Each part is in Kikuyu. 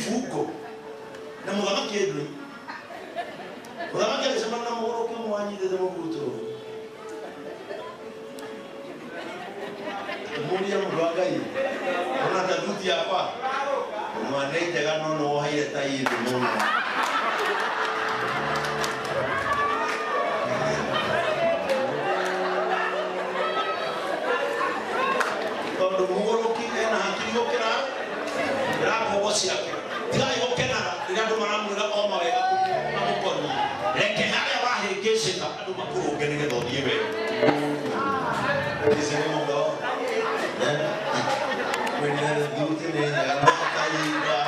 Ibungo na mũthamaki Edwin. Mũthamaki agĩcemania na mũgũrũki ũmwe wanyitĩte mũbuto. Akĩmũũria mũndũ wa Ngai, ona ta thuti yakwa mwana njega no nĩ woheire ta thĩ mũno. Tondũ mũgũrũki ena hakiri gũkĩra ngombo ciake. Tigai gũkenaga rĩrĩa andũ maramwĩra o mawega mamũkoniĩ. Reke harĩa wahĩngĩcĩka andũ makũrũnge nĩgetha ũthiĩ wega. Praise the name of God. Mwene thuti nĩ njega no kahinda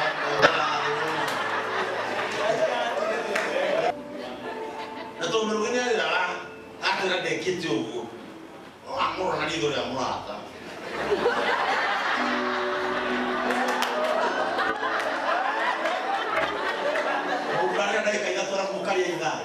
na tondũ Mĩrũgĩ nĩ arĩraga atwĩra ndekĩte ũguo no amũrora na ritho rĩa mũrata. Mũrarĩra ndagĩka ithatũ arabu mũkarĩa ithaa.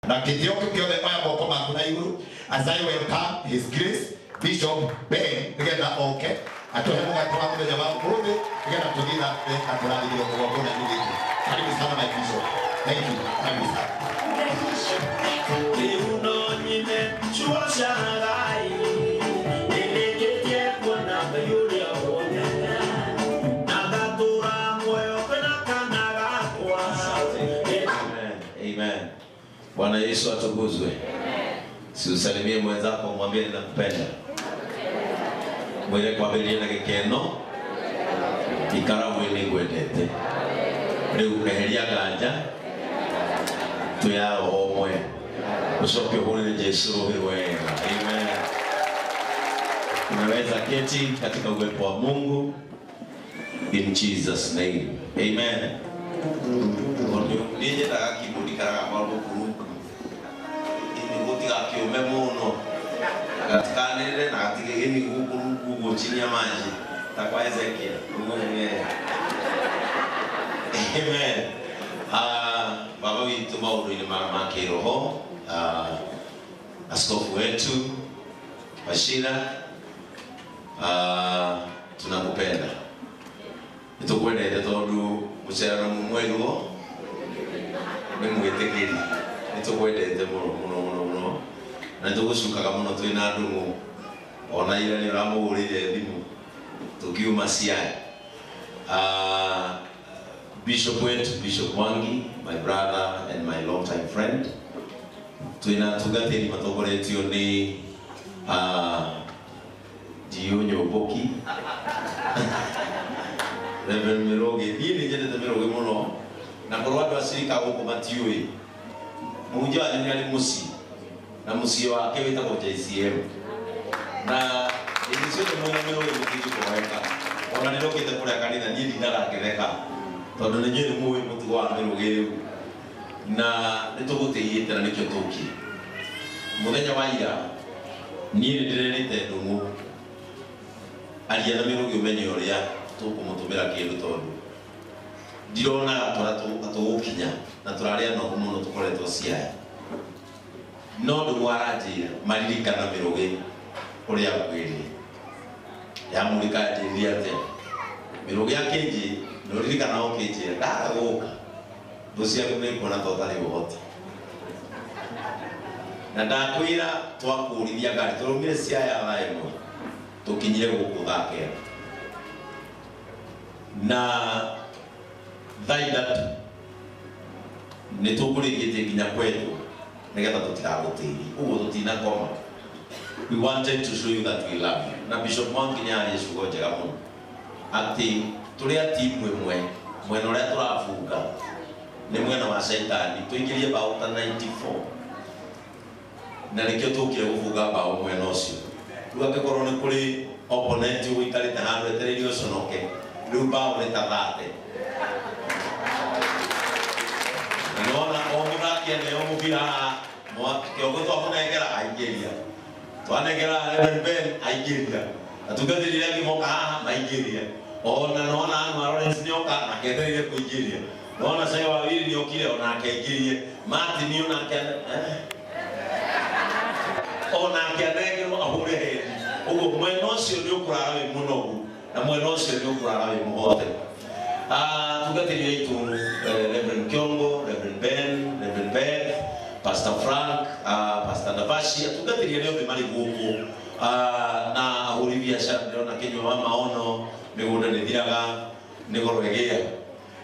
Na gĩtĩo kĩu gĩothe oya moko maku na igũrũ as I welcome His Grace Bishop Ben nĩgetha oke atũhe mũgate wa mũthenya wa ũmũthĩ nĩgetha tũthiĩ na mbere na tũrathimĩre kĩgongona-inĩ gĩkĩ. Karibu sana my bishop. Thank you. Karibu sana. Rĩu no nyine ciugo cia Ngai, nĩndĩkĩtie kuona Ngai ũrĩa wonete, na ngatũũra muoyo kwĩna kana gakwa. Amen. Amen. Bwana Yesu atukuzwe. Si usalimie mwenzako umwambie ninakupenda. Mwire kwambĩrĩria na gĩkeno ikara wĩ nĩngwendete. Rĩu eheria nganja twĩ a roho ũmwe. Ũcoke ũhũrĩre Jesũ rũhĩ wega. Amen. Unaweza keti katika uwepo wa Mungu in Jesus name. Amen. Tondũ niĩ nyendaga keyboard ikaraga kwa gũkũ nĩguo tigakĩũme mũno gatikanĩrĩre na gatige gũkũ rungu chini ya maji ta kwa Ezekiel. Amen. Baba witũ maũndũ-inĩ ma kĩroho, askofu wetu Wachira, tunakupenda. Nĩtũkwendete tondũ mũcerano mwerwo nĩ mwĩtĩkĩri. Nĩtũkwendete mũno mũno mũno mũno na nĩtũgũcukaga mũno twĩna ndũng'ũ ona ira nĩ ũramũhũrĩire thimũ tũkiuma Siaya. Bishop wetu Bishop Mwangi, my brother and my long time friend, twĩna atungatĩri matongoretio nĩ Dio Nyũmbũki, Reverend Mĩrũgĩ. Niĩ nĩ nyendete Mĩrũgĩ mũno na korwo andũ a cirika gũkũ matiũĩ, mũhunjia wanyu nĩ arĩ mũciĩ na mũciĩ wake wĩtagwo JCM na hĩndĩ ciothe mwĩna Mĩrũgĩ mũtingĩkũheka. Ona nĩndokĩte kũrĩa kanitha niĩ ndindaga ngĩtheka tondũ nĩ inyuĩ nĩ mũĩ mũtugo wa Mĩrũgĩ rĩu na nĩtũgũtĩĩte na nĩkĩo tũkire. Mũthenya wa ira niĩ nĩ ndĩrerĩte ndũng'ũ aria na Mĩrũgĩ ũmenye ũrĩa tũkũmũtũmĩra kĩndũ tondũ ndironaga tũgũkinya na tũrarĩ anogu mũno tũkoretwo Siaya. No ndũng'ũ aranjĩra maririkana Mĩrũgĩ ũrĩa ngwĩrire. Yamũrika anjĩrire atĩa? Mĩrũgĩ akĩnjĩ nĩ ũririkana ũkĩnjĩra ndaga gũka thũ ciaku nĩ kuona ta ũtarĩ ũhoti. Na ndakwĩra twakũrithia ngari tũraumire Siaya thaa ĩmwe tũkinyire gũkũ thaa kenda na thaa ithatũ nĩ tũkũrĩkĩtie nginya kwetwo nĩgetha tũtigagũtĩrie ũguo tũtinakoma. We wanted to show you that we love you. Na Bishop Mwangi nĩ arie ciugo njega mũno atĩ tũrĩ a timu ĩmwe mwena ũrĩa tũrabunga nĩ mwena wa Shaitani tũingĩrie mbaũ ta 94 na nĩkĩo tũkire gũbunga mbaũ mwena ũcio. Rĩu angĩkorwo nĩ kũrĩ opponent ũikarĩte handũ etereire ũconoke rĩu mbaũ nĩ ta 30. Na nĩwona o mũthaki aneo mũbira haha kĩongo twamũnengera aingĩria, twanengera Reverend Ben aingĩria, Atungatĩri arĩa angĩ moka haha maingĩrie. Ona nona Ann Lawrence nĩoka aketereire kũingĩria. Nona Sayo Wawiri nĩokire onake aingĩrie. Martin onake onake anengerwo ahũre hendi. Ũguo mwena ũcio nĩ ũkũrara wĩ mũnogu na mwena ũcio nĩ ũkũrara wĩ mũhote. Tungatĩri aitũ Reverend Kiongo, Reverend Ben, Reverend Beth, Pastor Frank, Pastor Ndavashi, atungatĩri arĩa othe marĩ gũkũ na ahũri biacara ndĩrona Kĩnyua wa Maono, mĩgũnda nĩthiraga, nĩ goro ĩgĩaga.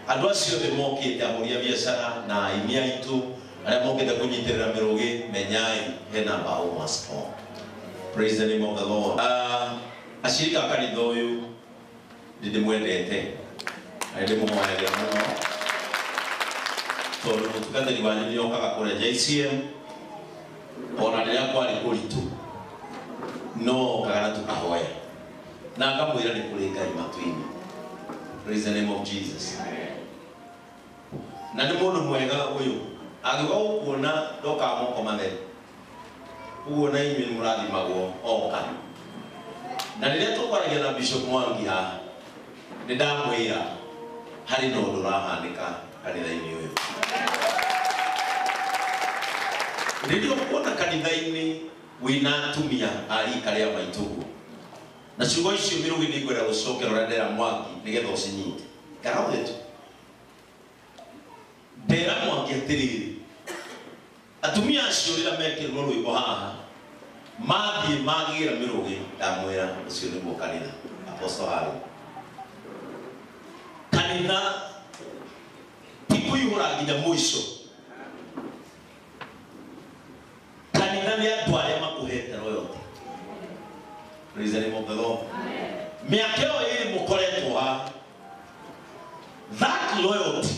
Andũ acio othe mokĩte ahũri a biacara na aini aitũ arĩa mokĩte kũnyitĩrĩra mĩrũgĩ, menyai hena mbaũ must fall. Praise the name of the Lord. Acirika a kanitha ũyũ nĩndĩmwendete na nĩndĩmũhoyagĩra mũno tondũ mũtungatĩri wanyu nĩokaga kũrĩa JCM ona rĩrĩa kwarĩ kũritũ no okaga na tũkahoya na ngamwĩra nĩ kũrĩ Ngai matu-inĩ. Praise the name of Jesus. Na nĩ mũndũ mwega ũyũ angĩũka gũkuona ndokaga moko matheri ũguo na inyuĩ nĩmũrathimagwo oka. Na rĩrĩa tũkwaragia na Bishop Mwangi haha nĩ ndamwĩra harĩ na ũndũ ũrahanĩka kanitha-inĩ ũyũ. Rĩrĩa ũkuona kanitha-inĩ wĩna atumia a rika rĩa maitũ ũguo na ciugo icio mĩrũgĩ nĩ ngwenda gũcokera ũrĩa ndera Mwangi nĩgetha ũcinyite. Karothe tu ndera Mwangi atĩrĩrĩ, atumia acio rĩrĩa mekĩrwo rwĩmbo haha mathiĩ magĩra mĩrũgĩ ndamwĩra ũcio nĩguo kanitha. Apostle Harry, kanitha ti kũihũra nginya mũico. Kanitha nĩ andũ arĩa makũhete royalty. Praise the name of the Lord. Mĩaka ĩyo ĩrĩ mũkoretwo haha, that loyalty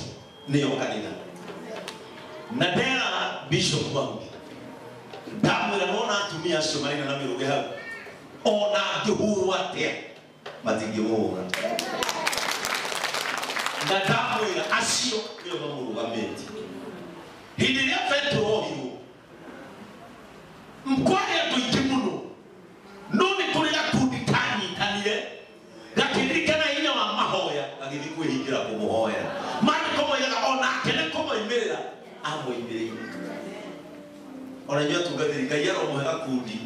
nĩyo kanitha. Na ndera Bishop Mwangi ndamwĩra nona atumia acio marĩ na mĩrũgĩ hau ona angĩhũrwo atĩa matingĩmũhũra. Na ndamwĩra acio nĩo mamũrũgamĩtie. Hĩndĩ ĩrĩa Petero ohirwo kwarĩ andũ aingĩ mũno, no nĩ kũrĩ gakundi kanyitanire gakĩririkana hinya wa mahoya gagĩthiĩ kwĩhingĩra kũmũhoera. Maandĩko moigaga onake nĩ kũmoimĩrĩra amũimĩrĩire. Ona inyuĩ atungatĩri Ngai aromũhe gakundi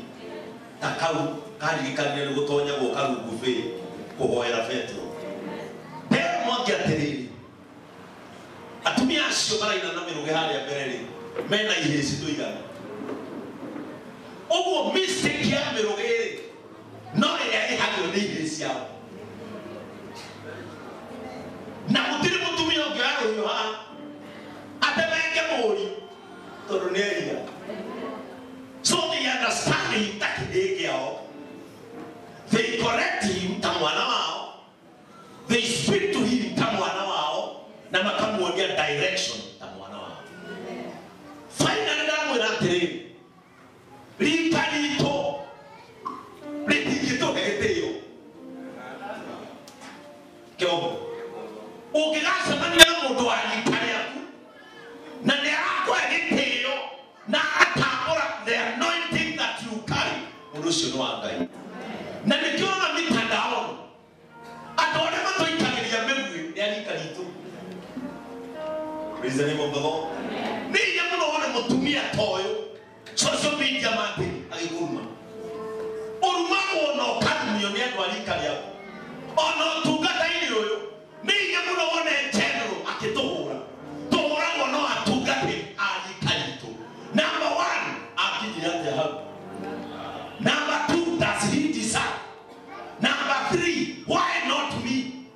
ta kau karirikanire nĩ gũtonyagwo karungu bĩ kũhoera Petero. Ndera Mwangi atĩrĩrĩ, atumia acio maraina na mĩrũgĩ harĩa mbere rĩ mena ihĩci tũigana ũguo mistake ya mĩrũgĩ rĩ no ĩrĩa ĩhagio nĩ ihĩĩ ciao. Na gũtirĩ mũtumia ũngĩoya rũhiũ haha atemenge mũri tondũ nĩ ehia. So they understand him ta kĩhĩĩ kĩao, they correct him ta mwana wao, they speak to him ta mwana wao na makamuonia direction ta mwana wao. Finally ndamwĩra atĩrĩrĩ, rika ritũ rĩtingĩtũhe gĩtĩo kĩongo. Ũngĩgacemania na mũndũ wa rika rĩaku na nĩ arakũhe gĩtĩo na agatambũra the anointing that you carry, mũndũ ũcio nĩ wa Ngai. Na nĩkĩo ũrona mitandaoni andũ arĩa matũikagĩria mĩguĩ nĩ a rika ritũ. Praise the name of the Lord. Nĩ hinya mũno wone mũtumia ta ũyũ social media marketing agĩkũruma. Ũrumagwo na ũkarumio nĩ andũ a rika rĩaku. Ona ũtungata-inĩ ũyũ nĩ hinya mũno wone general akĩtũhũra. Tũhũragwo no atungatĩri a rika ritũ. Number one, akinyire atĩa hau? Number two, does he deserve? Number three, why not me?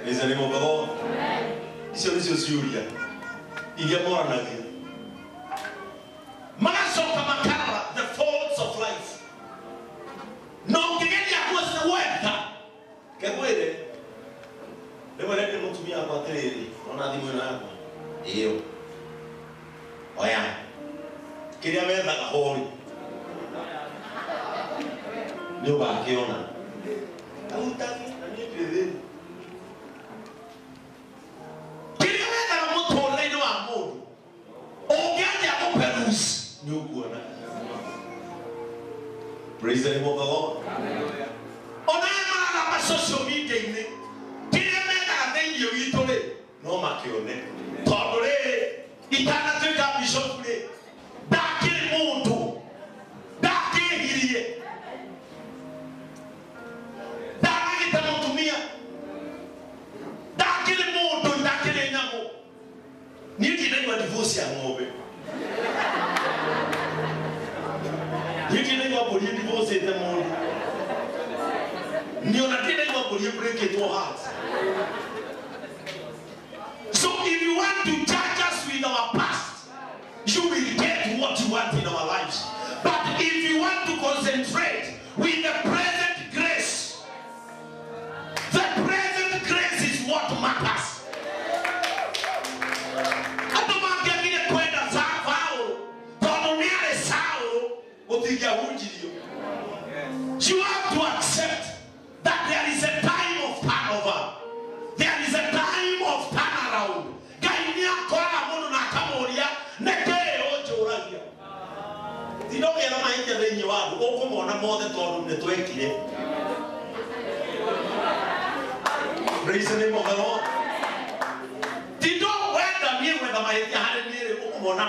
Praise the name of the Lord. Icio nĩcio ciũria iria moranagia. Magacoka makarora the faults of life. Na ũngĩgeria gwetha kegwĩre rĩmwe rĩngĩ mũtumia wakwa atĩrĩrĩ, ona thimũ ĩno yakwa ĩyo oya kĩrĩa wethaga hori nĩ ũgakĩona. Arutani na niĩ ndĩ thĩna. Kĩrĩa wethaga mũtũrĩre-inĩ wa mũndũ Praise the name of the Lord. Ona maragamba social media-inĩ kĩrĩa mendaga thĩinĩ witũ rĩ no makĩone tondũ rĩrĩ itanatuĩka bishop rĩ ndakĩrĩ mũndũ ndakĩhirie ndanagĩte mũtumia ndakĩrĩ mũndũ ndakĩrĩ nyamũ niĩ ndinaigua divorce ya ng'ombe niĩ ndinaigua mbũri ĩdivorcĩte mũndũ niĩ ona ndinaigua mbũri ĩbreakĩtwo heart. So if you want to judge us with our past, you will get what you want in our lives. But if you want to concentrate with the present grace, the present grace is what matters. Andũ mangĩagire kwenda Paũlũ tondũ nĩ arĩ Saũlũ gũtingĩahunjirio. You have to accept that there is a time of turnover. There is a time of turnaround. Ngai nĩ akoraga mũndũ na akamũria nĩkĩĩ ũnjũragia. Tindogera mahĩtia thĩinĩ wa andũ ũkũmona mothe tondũ nĩ twekire. Praise the name of the Lord. Tindo wenda niĩ gwetha mahĩtia harĩ niĩ rĩ ũkũmona.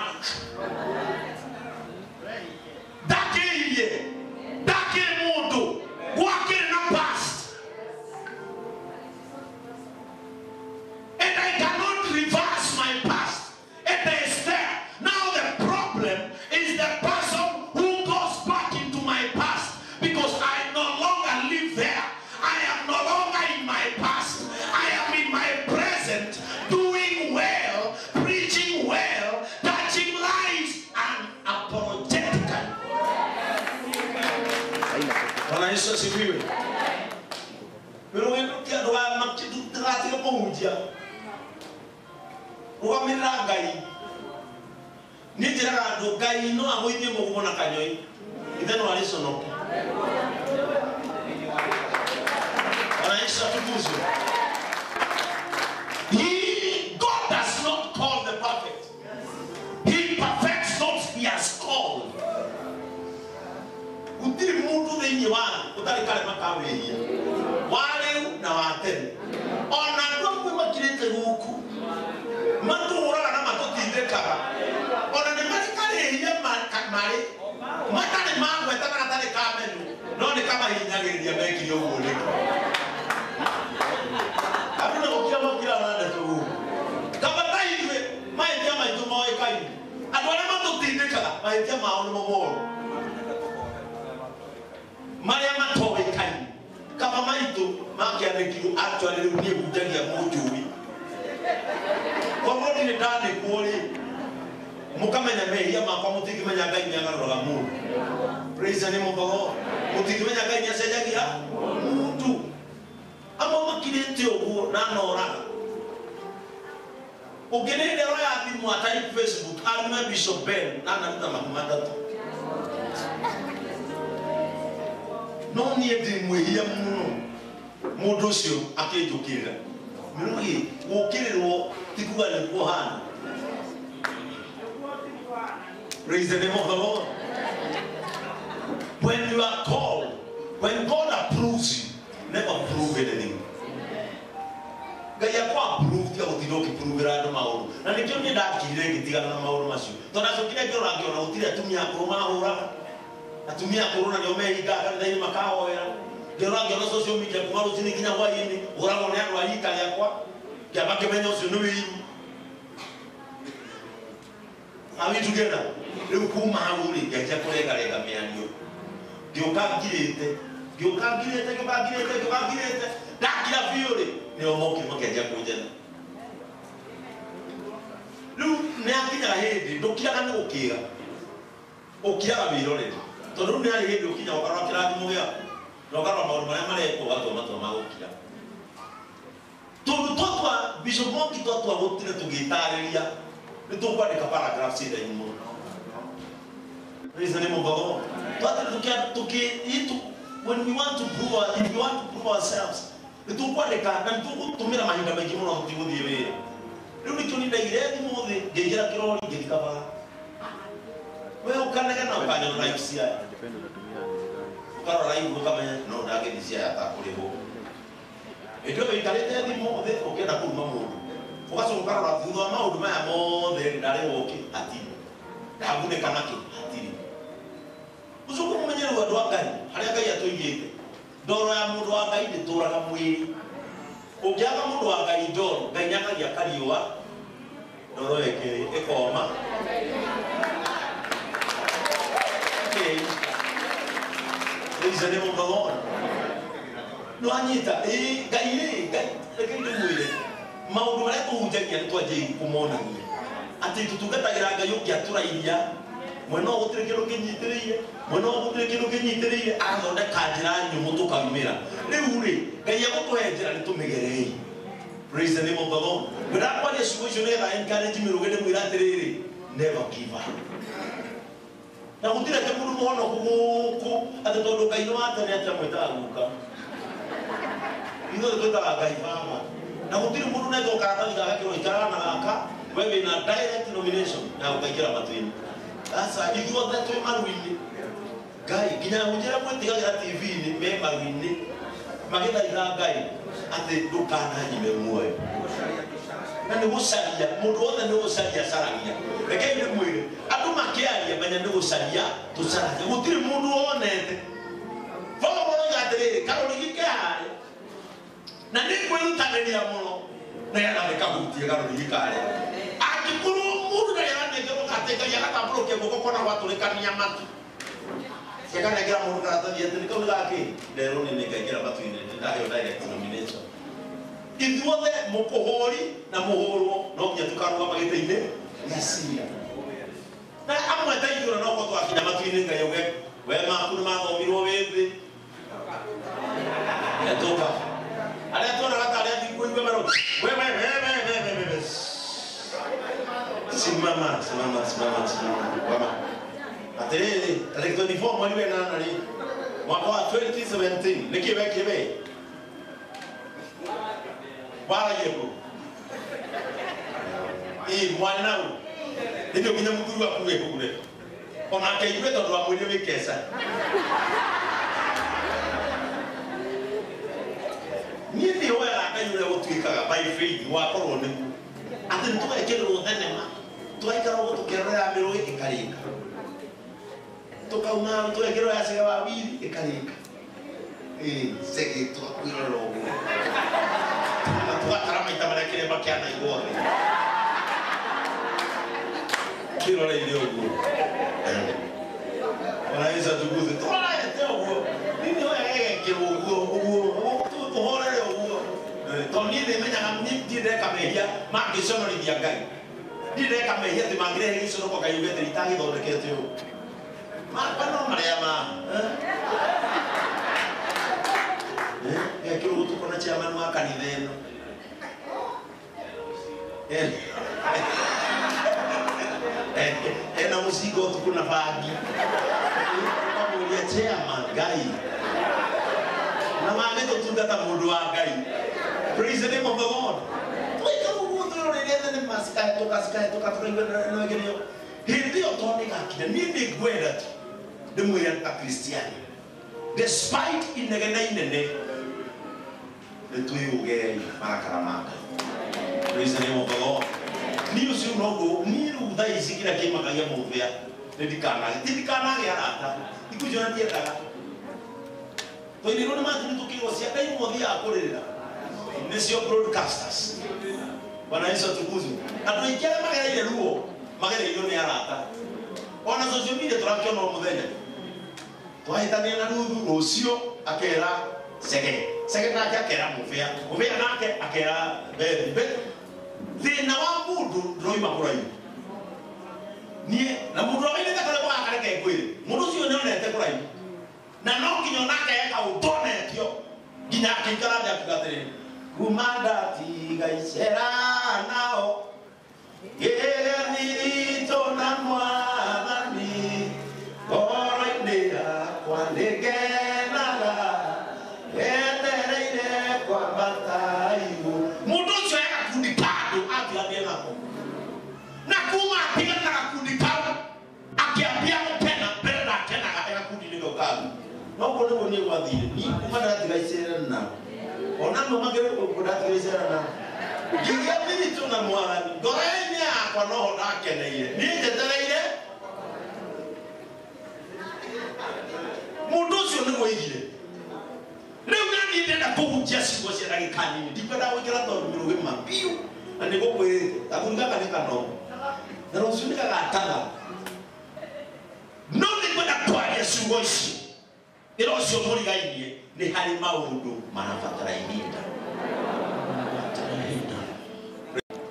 Ndakĩirie, ndakĩrĩ mũndũ, gwakĩrĩ na past. And I cannot reverse my past. It is there. Now the problem is the person who goes back into my past because I no longer live there. I am no longer in my past. I am in my present, doing well, preaching well, touching lives, and apologetically. Bwana Yesu asifiwe. Ndũgatiga kũhunjia rũgamĩrĩra Ngai. Niĩ njĩraga andũ Ngai no agũithie mũgumo na kanyoi ithe no arĩconoke. Bwana Yesu atukuzwe. God does not call the perfect. He perfects those he has called. Gũtirĩ mũndũ thĩinĩ wa thĩ ũtarĩ karema ka wĩhia wa rĩu na wa tene. Ona andũ amwe makirĩte gũkũ matũhũraga na matũtindĩkaga ona nĩ marĩ karĩhia marĩ matarĩ magweta na gatarĩ kamenyo no nĩ kamahinyagĩrĩria mekire ũguo nĩkĩ. Andũ nĩ gũkira makiraga na ndeto gũkũ kaba ta ithuĩ mahĩtia maitũ moĩkaine. Andũ arĩa matũtindĩkaga mahĩtia mao nĩmo moru marĩa matoĩkaine kaba maitũ makĩandĩkirwo actually rĩu niĩ hunjagia mũnjũi koguo ndirĩ ndandĩkwo rĩ mũkamenya mehia makwa mũtingĩmenya Ngai nĩagarũraga mũndũ. Praise the name of the Lord. Mũtingĩmenya Ngai nĩacenjagia mũndũ. Amwe makirĩte ũguo na noraga. Ũngĩ nĩ hĩndĩ aroya thimũ atype Facebook arume Bishop Ben na anaruta mahu matatũ. No niĩ ndĩ mwĩhia mũno mũndũ ũcio akĩnjũkĩrĩra. Mĩrũgĩ gũkĩrĩrwo ti kuga nĩguo hana. Praise the name of the Lord. When you are called, when God approves you, never prove anything. Ngai akwa approve tiga gũtinda ũkĩpruvĩra andũ maũndũ. Na nĩkĩo niĩ ndakirire ngĩtigana na maũndũ macio. Tondũ ndacokire ngĩrora ngĩona gũtirĩ atumia akũrũ mahũraga. Atumia akũrũ na nĩo mehingaga kanitha-inĩ makahoera. Ngĩrora ngĩona social media kuma rũcinĩ nginya hwaĩ-inĩ ũragwo nĩ andũ a rika rĩakwa. Ngĩamba ngĩmenya ũcio nĩ wĩiru. Are we together? Rĩu kuma hau rĩ ngĩanjia kũrengarenga mĩario. Ngĩũka ngirĩte, ngĩũka ngirĩte, ngĩũka ngirĩte, ngĩũka ngirĩte. Ndakira biũ rĩ nĩo mokire makĩanjia kũnjetha. Rĩu nĩ hakinyaga hĩndĩ ndũkiraga nĩ gũkĩra. Ũkiraga wĩrorere. Tondũ rĩu nĩ harĩ hĩndĩ ũkinya ũkarora kĩrathimo gĩaku na ũkarora maũndũ marĩa marekwo ũgatua matua ma gũkira. Tondũ twatua Bishop Monki twatua gũtire tũgĩtarĩria nĩ tũkwandĩka paragraphs ndaihu mũno. Praise the name of the Lord. When we want to prove our, if we want to prove ourselves, nĩ tũkwandĩka na nĩ tũgũtũmĩra mahinda maingĩ mũno tũtigũthiĩ wĩra. Rĩu nĩkĩo niĩ ndaigire thimũ thĩ ngĩingĩra kĩrori ngĩthiĩ kabara. Wewe ũkanegena ũkanyona life cia. Ukarora igũrũ ũkamenya no ndangĩthiĩ Siaya atakũrĩhwo. Hĩndĩ ĩyo wĩikarĩte thimũ thĩ ũkĩenda kũruma mũndũ. Ũgacoka ũkarora thutha wa maũndũ maya mothe ndarĩhwo kĩ? Hatirĩ. Ndagunĩka nakĩ? Hatirĩ. Ũcoke ũmenye rĩu andũ a Ngai harĩa Ngai atũigĩte. Ndoro ya mũndũ wa Ngai ndĩtũraga mwĩrĩ. Ũngĩaga mũndũ wa Ngai ndoro, Ngai nĩakagia kariũa, ndoro ĩkoma. Okay. Praise the name of the Lord. No anyita, Ngai rĩ, Ngai reke ndĩmwĩre maũndũ marĩa tũhunjagia nĩ twanjĩrĩirie kũmonania atĩ tũtungatagĩra Ngai ũngĩatũra iria mwena ũyũ gũtirĩ kĩndũ kĩnyitĩrĩire, mwena ũyũ gũtirĩ kĩndũ kĩnyitĩrĩire, agathondeka njĩra nyũmũ tũkaumĩra. Rĩu rĩ, Ngai egũtũhe njĩra nĩ tũmĩgerei. Praise the name of the Lord. Ngwendaga kwaria ciugo icio nĩgetha encourage mĩrũgĩ ndĩmwĩre atĩrĩrĩ, never give up. Na gũtirĩ atĩ mũndũ mũhonoku gũkũ atĩ tondũ Ngai nĩ wa tene atĩ amwĩtaga guka. Ithuothe twĩtaga Ngai baba. Na gũtirĩ mũndũ unengerwo karatathi ga gakĩrwo ikaraga na gaka, we wĩna direct nomination ya gũkaingĩra matu-inĩ. Aca, ithuothe twĩ maru-inĩ. Ngai, nginya ahunjia arĩa mwĩtigagĩra TV-inĩ me maru-inĩ magĩthaitha Ngai atĩ ndũkananyime muoyo. Na nĩ gũcaria, mũndũ wothe nĩ gũcaria acaragia. Rekei ndĩmwĩre, andũ makĩaria menya nĩ gũcaria tũcaragia. Gũtirĩ mũndũ wonete. Baba mũroiga atĩrĩrĩ, karũrigi ke harĩa. Na nĩ ngwĩrutanĩria mũno nĩgetha ndĩkahutie karũrigi karĩa. Angĩkorwo mũndũ ndarĩ aranengerwo atĩ Ngai agatambũrũkia guoko kona gwatũrĩkania matu. Akanengera mũndũ karatathi atĩ nĩ kau nĩ gakĩ? Nderwo nĩ nĩngaingĩra matu-inĩ, nĩ ndaheo direct nomination. Ithuothe mũkũhũri na mũhũrwo no nginya tũkarũgama gĩtĩ-inĩ gĩa ciira. Na amwe ta ithuĩ ona no korwo twakinya matu-inĩ Ngai auge we maku nĩ mathomirwo wĩ thĩ. Etũka. Arĩa tuonaga ta arĩa thingu igue merwo, we we we we we we we we. Simama, simama, simama, simama. Wama. Atĩrĩrĩ, tarĩki 24 mweri wa ĩnana rĩ, mwaka wa 2017, nĩkĩ wekire we? Waragia kũ? Ĩ, mwarĩ na ũ? Hĩndĩ ĩyo nginya mũthuri waku wĩhũre. Onake aigue tondũ wamwĩrire wĩ keca. Niĩ ndihoyaga Ngai ũrĩa gũtuĩkaga by faith wakorwo nĩguo. Atĩ nĩ tũgekĩrĩrwo thenema, tũgaikara ũguo tũkĩrorera mĩrũĩ ĩkarĩka. Tũkauma hau tũgekĩrwo ya Cege wa Wili ĩkarĩka. Ĩ, Cege tũgakwĩrorera ũguo. Tũgatara maita marĩa kĩremba kĩanaigwo thĩ. Kĩroreire ũguo. Ona Yesu atukuzwe. Tũrorete ũguo. Niĩ nĩhoyaga ĩgekĩrwo ũguo, ũguo, tũhorere ũguo. Tondũ niĩ nĩmenyaga niĩ ndirĩ ndeka mehia mangĩconorithia Ngai. Ndirĩ ndeka mehia atĩ mangĩrehe gĩconoko Ngai uge atĩ itagĩthondekete ũũ. Makwa no marĩa ma. Gekĩrwo gũtukũ na chairman wa kanitha ĩno. Ena mũcinga ũtukũ na bangi. Ũkamũria chairman Ngai. Na wagĩtũtungata mũndũ wa Ngai. Praise the name of the Lord. Twaikara ũguo twĩroreire thenema cikahĩtũka cikahĩtũka tũkaigua no ĩgerio. Hĩndĩ ĩyo tondũ nĩgakinya, niĩ nĩngwenda tu ndĩmwĩre Akristiani, despite inegene inene, nĩtwĩyũgei marakara ma Ngai. Praise the name of the Lord. Niĩ ũcio noguo, niĩ rĩu thaa ici kĩrĩa kĩmakagia mũthĩa, nĩ ndikanage, ti ndikanage arata, thikũ icio na ndiendaga. Twainĩrwo nĩ matũ nĩtũkĩrwo ciana imwe ũthiaga kũrĩrĩra. Nĩcio broadcasters. Bwana Yesu atukuzwe. Andũ aingĩ arĩa magereire ruo, magereirio nĩ arata. Ona social media tũrakĩona o mũthenya. Twahĩtania na Ruthu rũciũ akera Cege. Cege nake akera Mũbĩa. Mũbĩa nake akera Bethi. Bethi. Thĩna wa mũndũ ndũroima kũraihu. Niĩ na mũndũ ũrĩa wainĩte karwĩmbo gaka reke ngwĩre, mũndũ ũcio nĩonete kũraihu. Na no nginya onake eka ũndonetio nginya akĩikara thĩ akiuga atĩrĩrĩ, kuma ndatiga icera nao ngĩgethiritũ na mwathani ngoro-inĩ yakwa nĩngenaga etereire kwambata igũrũ. Mũndũ ũcio e gakundi ka andũ atiganire nako. Na kuma atigana na gakundi kau akĩambia gũkena mbere ndakenaga e gakundi-inĩ kau ka andũ. No ũguo nĩguo mathire ni kuma ndatiga icera na ona no magere ko ndatiga icera na ngigia thiritũ na mwathani ngoro-inĩ yakwa noho ndakeneire niĩ njetereire mũndũ ũcio nĩ woigire rĩu na niĩ ndĩrenda kũhunjia ciugo cia ndagĩka nini ndikwenda gwĩkĩra tondũ mĩrũgĩ biũ na nĩ gũkwĩrĩte gathuri gaka nĩ kanogo na rũciũ nĩ gagataga no nĩ ngwenda kwaria ciugo ici ĩra ũcio mũrigainie nĩ harĩ maũndũ marabatara ihinda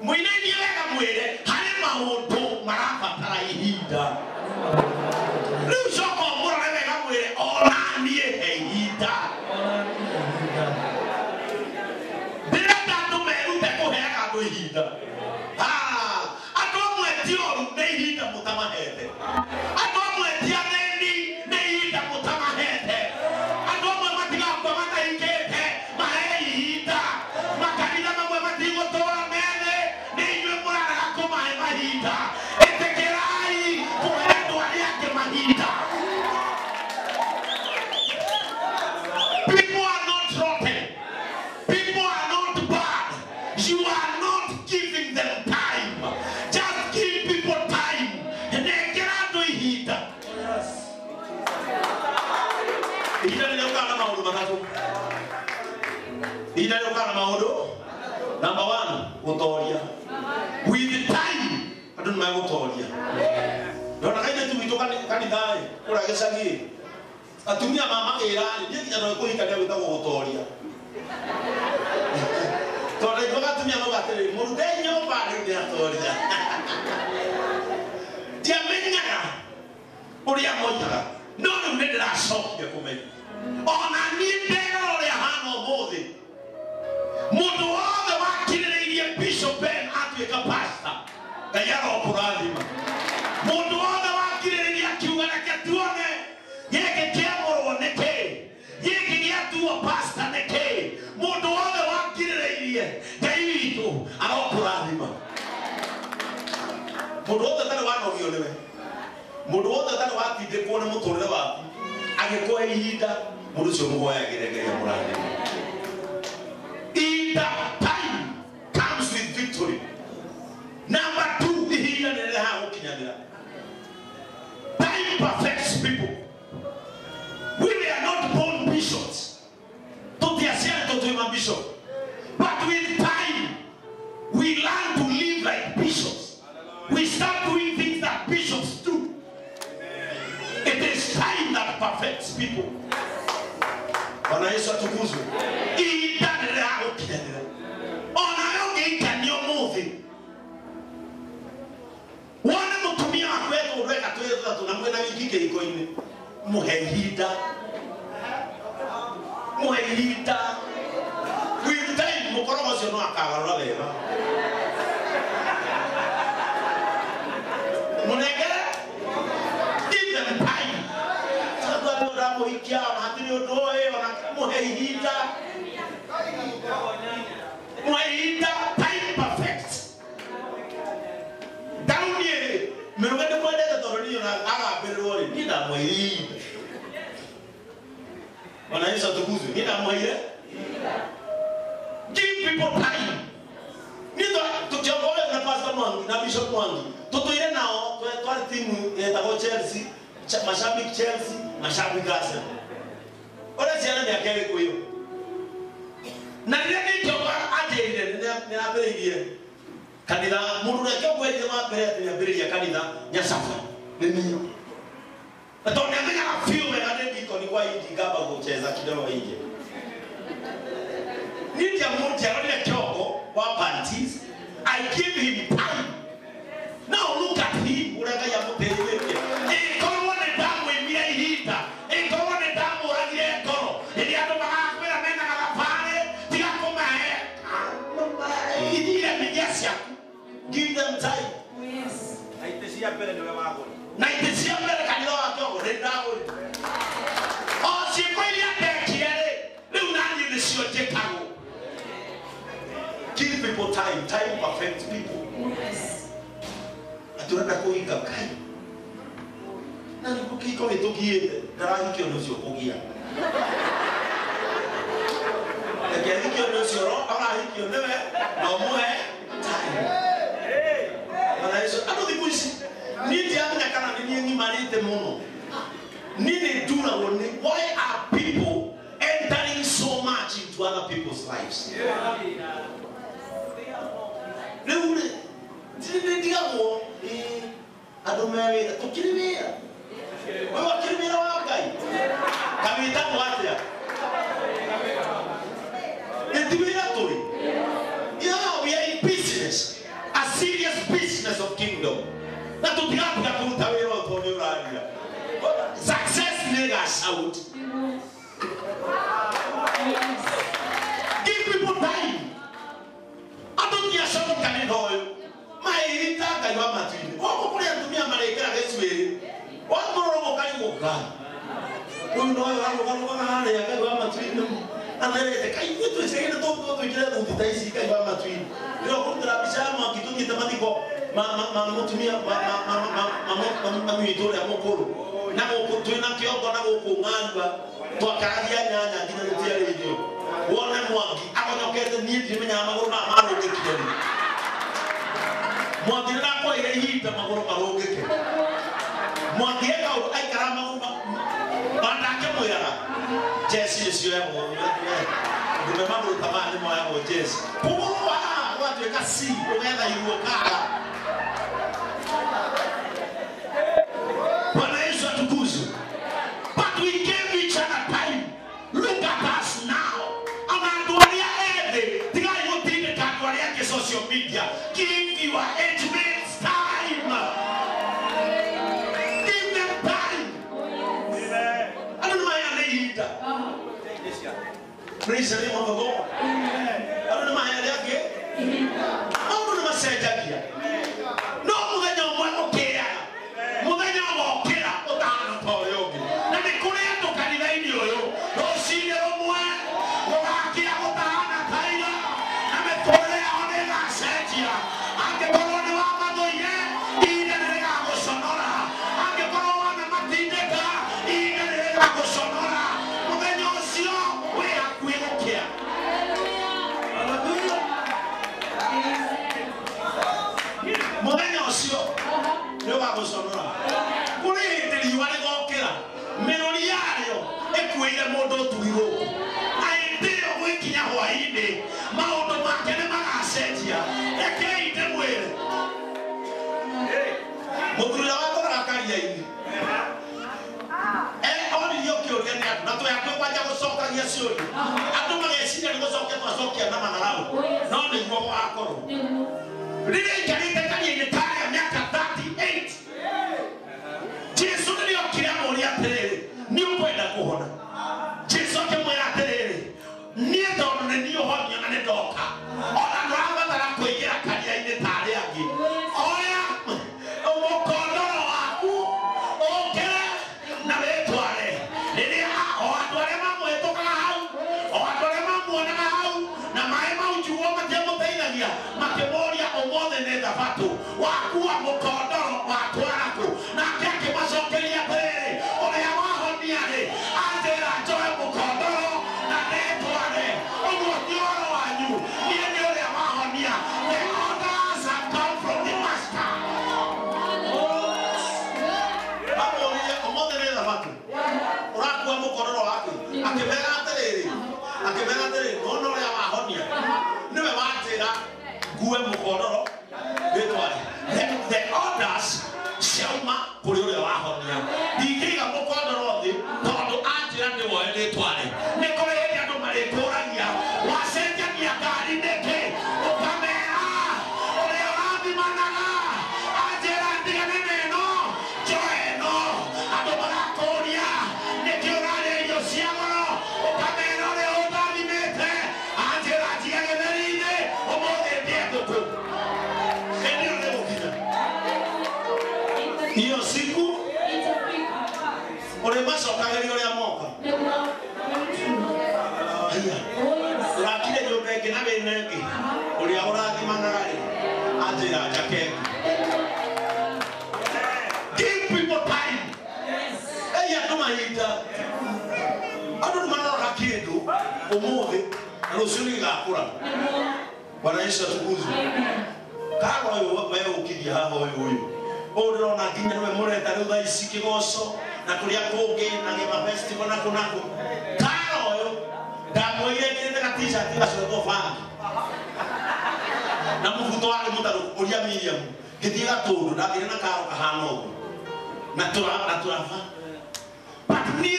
mũinainie wega mwĩre harĩ maũndũ marabatara ihinda rĩu coka ũmũrore wega mwĩre ona niĩ he ihinda ndĩrenda andũ merute kũheaga andũ ihinda andũ amwe ti oru nĩ ihinda mũtamahete andũ amwe ti athĩni nĩ ihinda mũtamahete andũ amwe matigakua matahikĩte mahe ihinda makanitha mamwe matigũtũra methĩ nĩ inyuĩ mũrarega kũmahe mahinda ĩtĩkĩrai kũhe andũ arĩa angĩ mahinda. People are not rotten. People are not bad. You are not giving them time. Just give people time. Nengera andũ ihinda. Ihinda nĩ rĩũkaga na maũndũ matatũ. Ihinda nĩ rĩũkaga na maũndũ. Number one, gũtoria. With time, andũ nĩ megũtoria. Ndona kairĩtu gwitũ kanitha-ĩ, kũrĩa gĩcagi-ĩ, atumia mamagĩra-rĩ, niĩ nginya no kũhikania gwĩtagwo gũtoria. Tondũ ndaiguaga atumia mauga atĩrĩrĩ, mũrute nyũmba rĩu nĩ atoria. Ndiamenyaga ũrĩa moigaga, no rĩu nĩ ndĩracokire kũmenya. Ona niĩ nderora ũrĩa hana ũmũthĩ, mũndũ wothe wakirĩrĩirie Bishop Ben atuĩka pastor, Ngai arokũrathima. Mũndũ wothe wakirĩrĩirie akiuga reke tuone gĩkĩ kĩamũrwo nĩ kĩĩ, gĩkĩ gĩatuo pastor nĩ kĩĩ. Mũndũ wothe wakirĩrĩirie Ngai witũ arokũrathima. Mũndũ wothe ũtarĩ wanogio nĩwe, mũndũ wothe ũtarĩ watindĩkwo nĩ mũtũrĩre waku agĩkũhe ihinda, mũndũ ũcio mũhoyagĩre Ngai amũrathime. Ihinda, time comes with victory. Number two, ihinda nĩ rĩrehaga gũkinyanĩra. Time perfects people. We are not born bishops. Tũtiaciarĩtwo twĩ ma bishop. But with time, we learn to live like bishops. We start doing things that bishops do. It is time that perfects people. Bwana Yesu atukuzwe. Ihinda nĩ rĩrehaga gũkinyanĩra. Onawe ũngĩhikania ũmũthĩ, wone mũtumia waku eka ũndũ eka twĩ tũtatũ na mwĩna wiki kĩhiko-inĩ, mũhe ihinda. Mũhe ihinda. With time, mũkorogo ũcio no akagarũra wega. Mũnengere, give them time. Tondũ andũ ndamũhikia ona hatirĩ ũndũ ũĩ, ona mũhe ihinda. Mũhe ihinda, time perfect. Tarĩu niĩ rĩ, mĩrũge ndĩmwendete tondũ niĩ ona agambĩrĩrwo rĩ, niĩ ndamũheire ihinda. Bwana Yesu atukuzwe. Niĩ ndamũheire. Give people time. Niĩ tũkĩongorio na Pastor Mwangi na Bishop Mwangi, tũtũire nao twarĩ timu yetagwo Chelsea, mashabiki Chelsea, mashabiki Arsenal. Ũrĩa ciana mĩaka ĩrĩkũ ĩyo? Na rĩrĩa Kĩongo anjĩrire nĩ ambĩrĩirie kanitha, mũndũ ũrĩa Kĩongo erire wa mbere atĩ nĩambĩrĩria kanitha Nyacaba nĩ niĩ. Na tondũ nĩamenyaga biũ wega nĩ ndikoni kwa inji ngamba gũcheza kidogo nje. Niĩ ndiarorire Kĩongo wa panties. I gave him time. Now look at him, ũrĩa Ngai amũteithĩtie. Ĩkorwo nĩ ndamwĩmire ihinda, ĩkorwo nĩ ndamũragire ngoro, rĩrĩa andũ magakwĩra mena gathabarĩ, tiga kũmahe ithire mĩgia ciaku. Give them time. Na itĩ cia mbere nĩwe wagũra. Na itĩ cia mbere kanitha wa Kĩongo nĩ ndagũrire. O ciĩko iria ndekire rĩ, rĩu naniĩ nĩcio njĩkagwo. Give people time. Time perfects people. Atĩ ũrenda kũhika kai na nĩguo kĩhiko gĩtũgiĩte ndarahikio nĩ ũcio ũkũgia. Reke hikio nĩ ũcio ũrahikio nĩwe na ũmũhe time. Bwana Yesu, andũ thikũ ici niĩ ndiramenya kana nĩ niĩ ng'imarĩte mũno. Niĩ nĩ nduragwo nĩ why are people entering so much into other people's lives? Rĩu rĩ, nĩ ndigagwo andũ me wĩra, tũkĩrĩ wĩra. Ũyũ akĩrĩ wĩra wa Ngai. Kawĩtagwo atĩa? Nĩ ti wĩra tũrĩ. Yeah, we are in business. A serious business of kingdom. Na tũtigatiga kũruta wĩra ũyũ tondũ nĩ ũraria. Success nĩ ĩgacaut. Give people time. Andũ ti acoki kanitha ũyũ. Maĩhĩta Ngai wa matu-inĩ. Gũkũ kũrĩ atumia marĩkĩra gĩcuĩrĩ. Wamũrora ũkarigwo Ngai. Ũyũ nowe warũgarũgaga harĩa Ngai wa matu-inĩ. Atherete kai ithuĩ twĩcagĩre tũtwĩkĩre thuti ta ici Ngai wa matu-inĩ. Ndĩrĩa ũkũrutĩra mbica ya mwaki tũthiĩte mathiko ma mũtumia mami witũ ũrĩa mũkũrũ. Na gũkũ twĩna kĩongo na gũkũ ng'arua twakaragia nyanya nginya tũtiarĩirio. Wone mwaki agonyokete niĩ ndimenyaga magũrũ maya marũngĩkire rĩ. Mwaki nĩ ndakwaire ihinda magũrũ marũngĩke. Mwaki he kaũndũ aikara magũrũ ona ndakĩmwĩraga jeci nĩ cioyagwo ndume magũrũ ta maya nĩ moyagwo jeci. Kũgũrũ haha gũgatuĩka C ũgetha iruo kaga. Bwana Yesu atukuzwe. But we gave each other time. Look at us now. Ona andũ arĩa ethĩ tigai gũtindĩka andũ arĩa angĩ social media. Give your age mates time. Give them time. Andũ nĩ maheane ihinda. Praise the name of the Lord. Andũ nĩ maheane angĩ. Maũndũ nĩ macenjagia. No mũthenya ũmwe ũkĩaga. Mũthenya ũgokĩra ũtahana ta ũrĩa ũngĩ. Na nĩ kũrĩ andũ kanitha-inĩ ũyũ rũcinĩ rũmwe gũgakĩa gũtahana ta ira na mĩtũrĩre yao nĩ ĩgacenjia. Angĩkorwo nĩ wamathũire, ihinda nĩ rĩgagũconora. Angĩkorwo wanamatindĩka, ihinda nĩ rĩgagũconora. Mũthenya ũcio wĩ hakuhĩ gũkĩa. Hallelujah. Mũthenya ũcio nĩ ũgagũconora. Kũrĩ hĩndĩ riũa rĩgokĩra, mĩrũri yarĩo ĩkuĩire mũndũ ũtugi gũkũ. Na hĩndĩ ĩyo gwĩkinya hwaĩ-inĩ, maũndũ make nĩ magacenjia. Rekei ndĩmwĩre. Mũthuri ũrĩa wakoraga karia-inĩ, oririo kĩũria nĩ andũ, na twĩ hakuhĩ kwanja gũcokagia ciũria. Andũ mageciria nĩ gũcokia twacokia na matharau, no nĩguo gũgakorwo. Rĩrĩa aikarĩte karia-inĩ karĩa mĩaka 38, Jesu rĩrĩa okire amũũria atĩrĩrĩ, nĩ ũkwenda kũhona? Jesu akĩmwĩra atĩrĩrĩ, niĩ tondũ nĩ niĩ ũhonio na nĩ ndoka, ona ndũrabatara kũingĩra karia-inĩ ta arĩa angĩ. Oya mũkondoro waku ũkĩre na wĩtware. Rĩrĩa o andũ arĩa mamũhĩtũkaga hau, o andũ arĩa mamuonaga hau, na maĩ mau njiguo matiamũteithagia, makĩmũũria ũmũthĩ nĩ thabatũ, wakua mũkondoro watwara kũ? Nake akĩmacokeria atĩrĩrĩ, ũrĩa wahonia rĩ, anjĩra njoe mũkondoro na ndĩtware. Ũguo ti ũhoro wanyu, niĩ nĩ ũrĩa wahonia. The orders have come from the master. Amũũririe ũmũthĩ nĩ thabatũ, ũrakua mũkondoro waku? Akĩmera atĩrĩrĩ, nona ũrĩa wahonia nĩwe wanjĩra ngue mũkondoro ndĩtware. The orders ciauma kũrĩ ũrĩa wahonia. Ndingĩiga mũkondoro thĩ tondũ anjĩra ndĩwoe ndĩtware. Nĩ kũrĩ hĩndĩ andũ marĩkũragia wacenjania ngari nĩkĩ, ũkamera ũrĩa ũrathimanaga anjĩra ndigane na ĩno njoe ĩno. Andũ marakũria nĩkĩ ũrarĩa irio cia goro, ũkamera ũrĩa ũndathimĩte anjĩra njige gĩtheri-inĩ ũmũthĩ ndĩe ngũkũ. Hĩndĩ ĩyo nĩ gũkinya. Hiyo siku ũrĩmacokagĩria ũrĩa moka. Haiya, ũrakire nyũmba ĩngĩ na wĩna ĩngĩ, ũrĩa ũrathimanaga rĩ, anjĩra njake ĩngĩ. Give people time. Ei andũ mahinda. Andũ nĩ maroraga kĩndũ ũmũthĩ Na rũciũ nĩ gĩgakũra. Bwana Yesu atukuzwe. Karo ũyũ we ũkithia haha ũyũ ũyũ. Ũyũ ndĩrona nginya nĩwe mũreta rĩu thaa ici kĩgoco na kũrĩa kũngĩ na gĩma festival na kũ na kũ. Karo ũyũ ndamwĩrire ngĩrĩte ga t-shirt gacoretwo bangi. Na mũbuto warĩ mũtarũku ũria Miriam. Ngĩthiĩ Gatũndũ ndathire na karo kahana ũguo. Na tũraba. But niĩ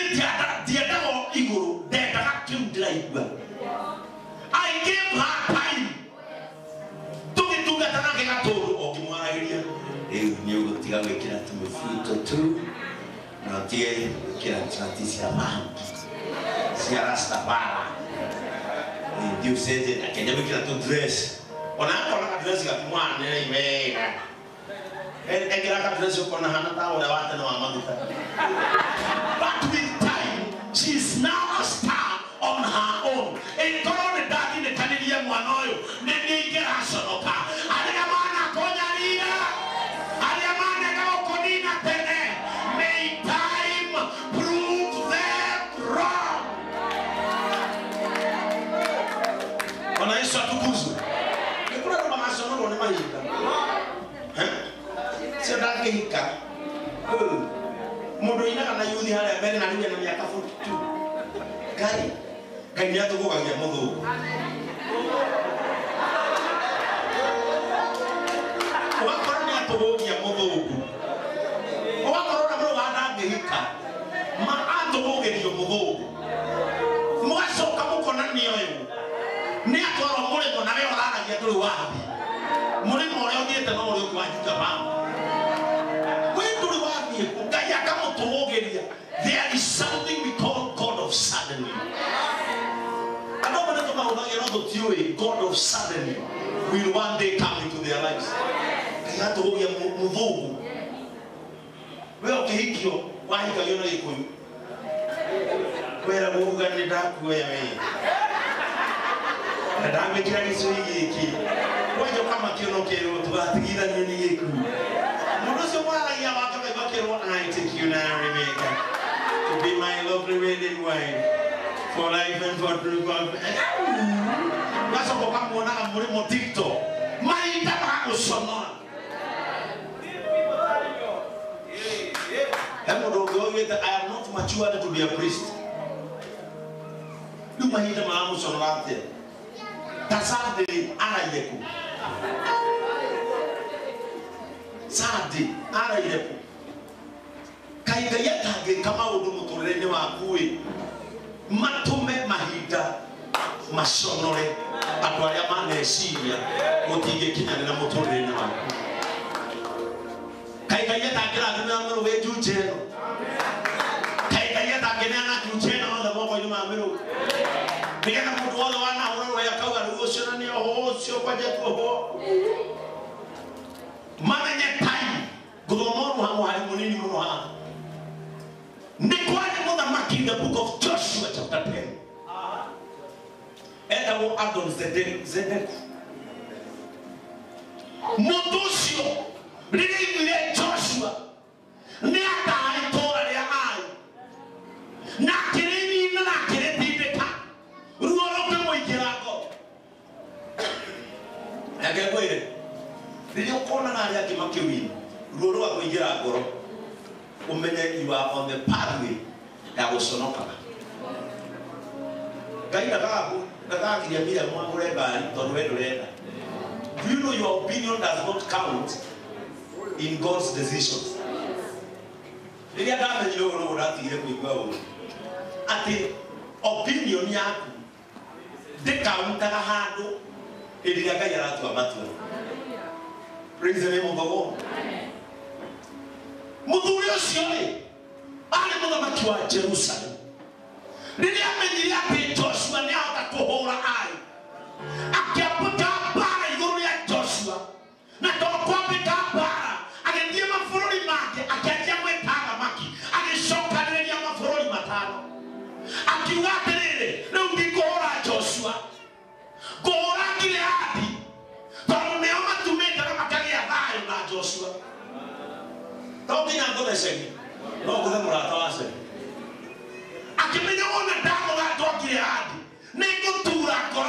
ndiendaga igũrũ, ndendaga kĩu ndĩraigua. I gave her time. Tũgĩtungata nake Gatũndũ o ngĩmwaragĩria. Rĩu nĩ ũgũtiga gwĩkĩra tũmĩbuto tu na ũtige gwĩkĩra t-shirt cia bangi cia Rastafari. Ningĩ ũcenjie akĩenda gwĩkĩra tũ dress. Ona akona ka dress gatimwanĩrĩire wega. Ekĩra ka dress ũkona hana ta ũrĩa wa tene wa maguta. But with time, she is now a star on her own. Ĩkorwo nĩ ndatindĩkanĩrie mwana ũyũ, nĩ niĩ ingĩraconoka. Arĩa manakũnyarira, arĩa manenda gũkũnina tene, may time prove them wrong. Bwana Yesu atukuzwe. Nĩ kũrĩ andũ magaconorwo nĩ mahinda. Cio ndangĩhika. Mũndũ ũinaga na yuthi harĩa mbere na rĩu ena mĩaka 42. Ngai, Ngai nĩ atũgũgagia mũthũngũ. Ũgakora nĩ atũgũgia mũthũngũ. Ũgakora ona mũrũ wa ndangĩhika, ma atũgũgĩrio mũthũngũ. Mũgacoka mũkona nĩ ũyũ. Nĩ atwarwo mũrĩmo na we ũraragia ndũrĩ wathiĩ. Mũrĩmo ũrĩa ũthiĩte no ũrĩa ũngĩ wa Juja Bamba. We ndũrĩ wathiĩ kũ, Ngai akamũtũgũgĩria. There is something we call God of suddenly. Andũ amwe nĩ tũmahũthagĩra ũndũ tiũĩ, God of suddenly will one day come into their lives. Ngai atũgũgia mũthũngũ. We ũkĩhikio wahikagio na Gĩkũyũ. Kwĩragwo uga nĩ ndakuoya we. Na ndagwĩkĩra gĩcũhĩ gĩkĩ. Wanja ũkamakio na ũkerwo tũgatigithanio nĩ gĩkuũ. Mũndũ ũcio mwaragia wake ũkaigua akĩrwo, I take you now, Rebecca, to be my lovely wedding wife for life and for true. Ũgacoka ũkamuonaga mũrĩmo TikTok. Mahinda magagũconora. He mũndũ ũngĩ oigĩte, I am not matured to be a priest. Rĩu mahinda maramũconora atĩa? Ta Sunday araire kũ? Sunday araire kũ? Kaĩ Ngai atangĩka maũndũ mũtũrĩre-inĩ waku ĩ, matũme mahinda maconore andũ arĩa maneciria gũtingĩkinyanĩra mũtũrĩre-inĩ waku. Kaĩ Ngai atangĩrathimĩra mĩrũgĩ njunje ĩno? Kaĩ Ngai atangĩneana njunje ĩno yothe moko-inĩ ma mĩrũgĩ? Nĩgetha mũndũ wothe wanahũra rũhĩa akauga rĩu ũcio na nĩ oho, ũcio kwanja tuohwo. Mamenye time. Ngũthoma ũrũ mũhari mũnini mũno haha. Nĩ kwarĩ mũthamaki in the book of Joshua chapter 10. Etagwo Adon Zedeku. Mũndũ ũcio rĩrĩa aiguire Joshua nĩ ataha itũũra rĩa Ai na akĩrĩnina na akĩrĩtindĩka, ruo rũkĩmũingĩra ngoro. Reke ngwĩre, rĩrĩa ũkonaga arĩa angĩ makĩwina, ruo rũgakũingĩra ngoro, ũmenye you are on the pathway ya gũconokaga. Ngai ndakagiria Miriam agũre ngari tondũ we ndũrenda. Do you know your opinion does not count in God's decisions? Rĩrĩa ndamenyire ũguo nĩguo ndatigire kũigua ũũru. Atĩ opinion yaku ndĩkauntaga handũ hĩndĩ ĩrĩa Ngai aratua matua. Praise the name of the Lord. Mũthuri ũcio rĩ, arĩ mũthamaki wa Jerusalem. Rĩrĩa amenyire atĩ Joshua nĩ ahota kũhũra Ai, akĩambũka mbara igũrũ rĩa Joshua. Na to kwambĩka mbara, agĩthiĩ mabũrũri mangĩ, akĩanjia gwĩta athamaki, agĩcokanĩrĩria mabũrũri matano. Akiuga atĩrĩrĩ, rĩu ndikũhũra Joshua, ngũhũra Gileadi, tondũ nĩo matumĩte na makagĩa thayũ na Joshua. To nginya ngũthe Cegi, no ngũthe mũrata wa Cegi. Akĩmenya wona ndagũtha andũ a Gileadi, nĩ ngũtura ngoro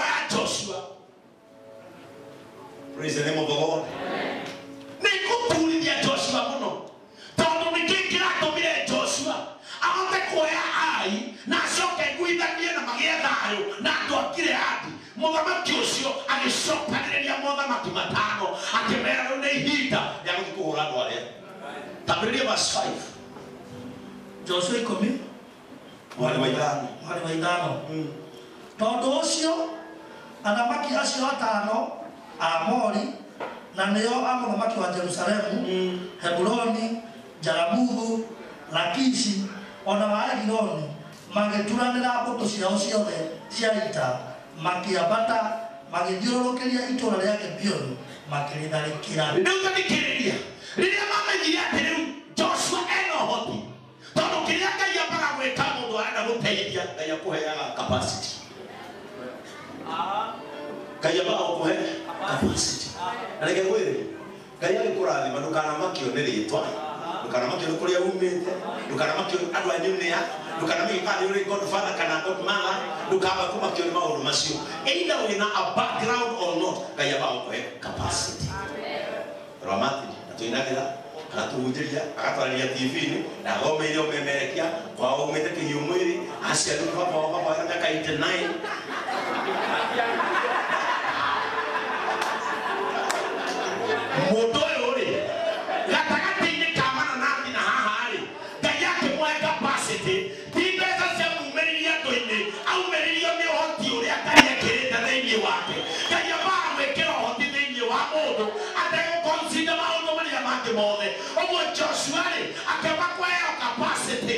Praise the name of the Lord. Nĩ ngũturithia Joshua mũno tondũ nĩ kĩĩ kĩratũmire Joshua ahote kuoya Ai na acoke aiguithanie na magĩe thayũ na andũ a Gileadi. Mũthamaki ũcio agĩcokanĩrĩria mothamaki matano akĩmera rĩu nĩ ihinda rĩa gũthiĩ kũhũra andũ arĩa. Tambĩrĩria verse 5. Joshua 10 Mwari wa 5. Mwari wa 5. Tondũ ũcio athamaki acio atano Aamori na nĩo a mũthamaki wa Jerusalemu, Heburoni, Jaramuthu, Lakishi ona wa Egiloni magĩturanĩra mbũtũ ciao ciothe cia ita makĩambata magĩthiũrũrũkĩria itũũra rĩa Gibeoni makĩrĩtharĩkĩra. Rĩu tathikĩrĩria rĩrĩa mamenyire atĩ rĩu Joshua ena ũhoti tondũ kĩrĩa Ngai ambaga gwĩka mũndũ arenda gũteithia Ngai akũheaga capacity. Ngai ambaga gũkũhe capacity. Na reke ngwĩre Ngai agĩkũrathima ndũkanamakio nĩ rĩtwa, ndũkanamakio nĩ kũrĩa umĩte, ndũkanamakio andũ anyu nĩa, ndũkanamakio kana nĩ ũrĩ godfather kana godmother, ndũkamba kũmakio nĩ maũndũ macio. Either wĩna a background or not, Ngai ambaga gũkũhe capacity. Ramati atũinagĩra akatũhunjĩria agatwarĩria TV-inĩ na athomeire ũmemerekia kwao umĩte kĩhiũ mwĩrĩ aciarirwo baba wao baba wao mĩaka 89. Mũndũ ũyũ rĩ gatagatĩ-inĩ ka mananathi na haha rĩ Ngai akĩmũhe capacity ti mbeca ciamumĩririe andũ-inĩ aumĩririo nĩ ũhoti ũrĩa Ngai ekĩrĩte thĩinĩ wake. Ngai ambaga gwĩkĩra ũhoti thĩinĩ wa mũndũ ategũconsider maũndũ marĩa mangĩ mothe. Ũguo Joshua rĩ akĩamba kũheo capacity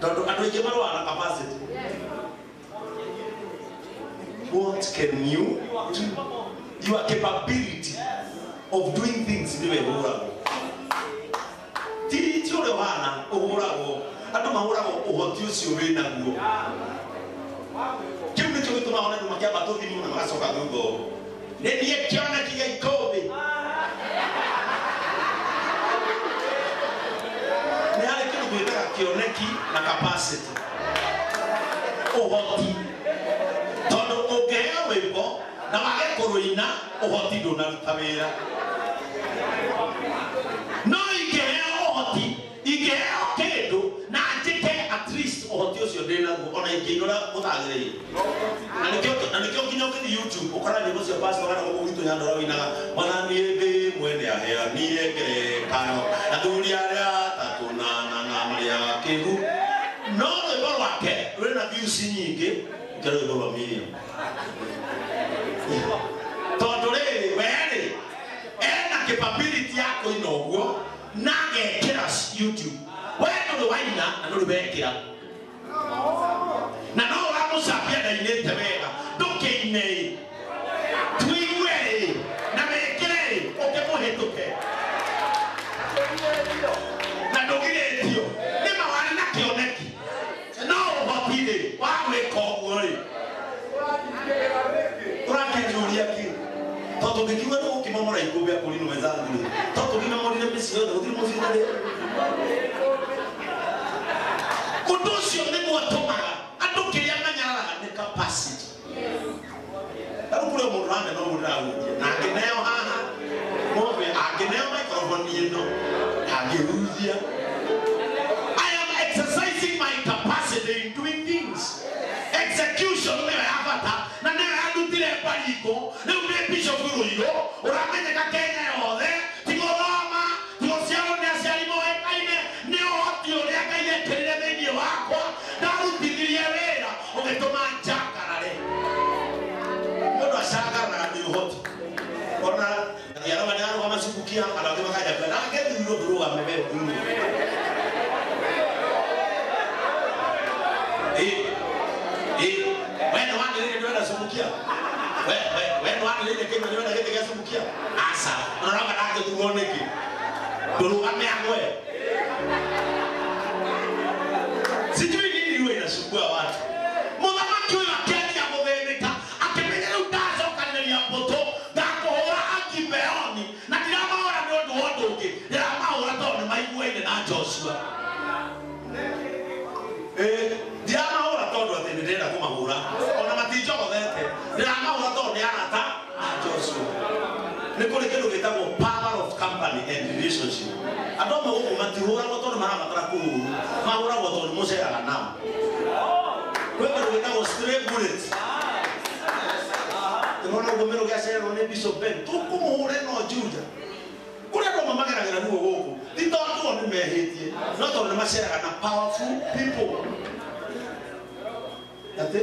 tondũ andũ aingĩ marũaga na capacity. What can you do? Your capability of doing things niwe ũhũragwo. Ti ũrĩa ũhana ũhũragwo, andũ mahũragwo ũhoti ũcio wĩ naguo. Kĩu nĩkĩo gĩtũmaga one andũ makĩamba tũthimũ na magacoka thutha ũũ. Nĩ niĩ kĩoneki gĩa ikũmbĩ. Nĩ harĩ kĩndũ twĩtaga kĩoneki na capacity. Ũhoti. Tondũ ũngĩheo rwĩmbo na wage kũrũina ũhoti ndũnaruta wĩra. No ingĩheo ũhoti, ingĩheo kĩndũ na njĩke at least ũhoti ũcio ndĩnaguo ona ingĩina ũrĩa gũtagĩrĩire. Na nĩkĩo nginya ũngĩthiĩ YouTube ũkora nyĩmbo cia pastor kana gũkũ gwitũ Nyandarua wĩinaga Mwathani ndĩ mwene aheanire ngerekano athuri arĩa atatũ na na marĩ akĩgu. No rwĩmbo rwake rwĩna views nyingĩ gũkĩra rwĩmbo rwa Miriam. Tondũ rĩrĩ we rĩ ena capability ya kũina ũguo na agekĩra YouTube. We ndũrĩ waina na ndũrĩ wekĩra na no ũramũcambia ndainĩte wega ndũkĩine ĩ tuigue ĩ na wĩkĩre ĩ ũkĩmũhĩtũke na ndũgirĩtio nĩ ma warĩ na kĩoneki no ũhoti rĩ wa gwĩka ũguo rĩ Ũrakĩnjũria kĩ? Tondũ ngĩkiuga nĩ gũkĩmomora ikũmbĩ akũrinũ wenzangu rĩ, tondũ tũkĩmomorire mĩciĩ yothe gũtirĩ mũciĩ ũtarĩ. Ũndũ ũcio nĩguo ũtũmaga andũ kĩrĩa manyararaga nĩ capacity. Rĩu kũrĩ mũndũ ũramena ũguo ndĩrahunjia na angĩneo haha ng'ombe angĩneo microphone ĩno angĩhunjia. I am exercising my capacity in doing things. Execution nĩyo ya bata na nĩyo yandutire Baringo. Rĩu nĩ Bishop Rũirũ ũramenyeka Kenya yothe ti gũthoma ti gũciarwo nĩ aciari moĩkaine nĩ ũhoti ũrĩa Ngai ekĩrire thĩinĩ wakwa ndarutithirie wĩra ũgĩtũma njangarare. Mũndũ acangararaga nĩ ũhoti. Ona yaroma nĩ arũgama cubukia andũ angĩ makanja kuona nake thurwo ndũrũgame we ũthurwo. We nĩ wanĩrĩire ndĩrenda cubukia. We nĩ wanĩrĩire kĩndũ ndĩrenda gĩtĩ gĩa cubukia. Aca, ũroraga ndangĩthurwo nĩkĩ? Ndũrũgame agwe. Sijui nini huwa inasumbua watu. Mũthamaki ũyũ akĩanjia gũthĩnĩka akĩmenya rĩu ndacokanĩrĩria mbũtũ ndakũhũra Agibeoni na ndiramahũra nĩ ũndũ wa ũndũ ũngĩ ndĩramahũra tondũ nĩ maiguaine na Joshua. Ndiramahũra tondũ atĩ nĩ ndĩrenda kũmahũra ona matinjogothete ndĩramahũra tondũ nĩ arata a Joshua. and relationship. Andũ amwe gũkũ matihũragwo tondũ marabatara kũhũrwo, mahũragwo tondũ mũceraga nao. Kwĩ kĩndũ gĩtagwo stray bullet. Ndĩrona ũguo Mĩrũgĩ acererwo nĩ Bishop Ben, tũkũmũhũre no Juja. Kũrĩ andũ amwe mageragĩra ruo gũkũ, ti tondũ o nĩ mehĩtie, no tondũ nĩ maceraga na powerful people. Atĩ?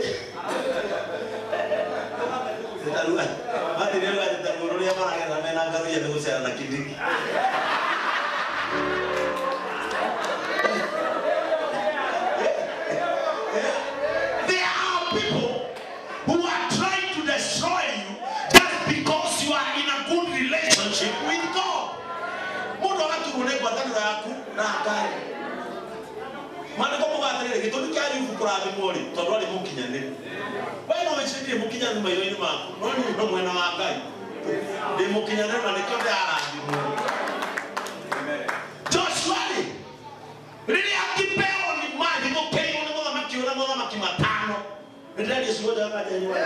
Matirĩ rũrĩa maragerera mena ngaruia nĩ gũcera na Kindiki. There are people who are trying to destroy you just because you are in a good relationship with God. Mũndũ agaturwo nĩ ngwatanĩro yaku na Ngai. Maandĩko mauga atĩrĩrĩ, gĩtũmi kĩa Ayubu kũrathimwo rĩ, tondũ arĩ mũkinyanĩru. We no wĩcirie mũkinyanĩru maitho-inĩ maku, no niĩ no mwena wa Ngai. Ndĩ mũkinyanĩru na nĩkĩo ndĩrarathimwo. Joshua rĩ, rĩrĩa Gibeoni mahithũkĩirwo nĩ mũthamaki ũrĩa mũthamaki matano, nĩndĩraria ciugo njega kanjanyua.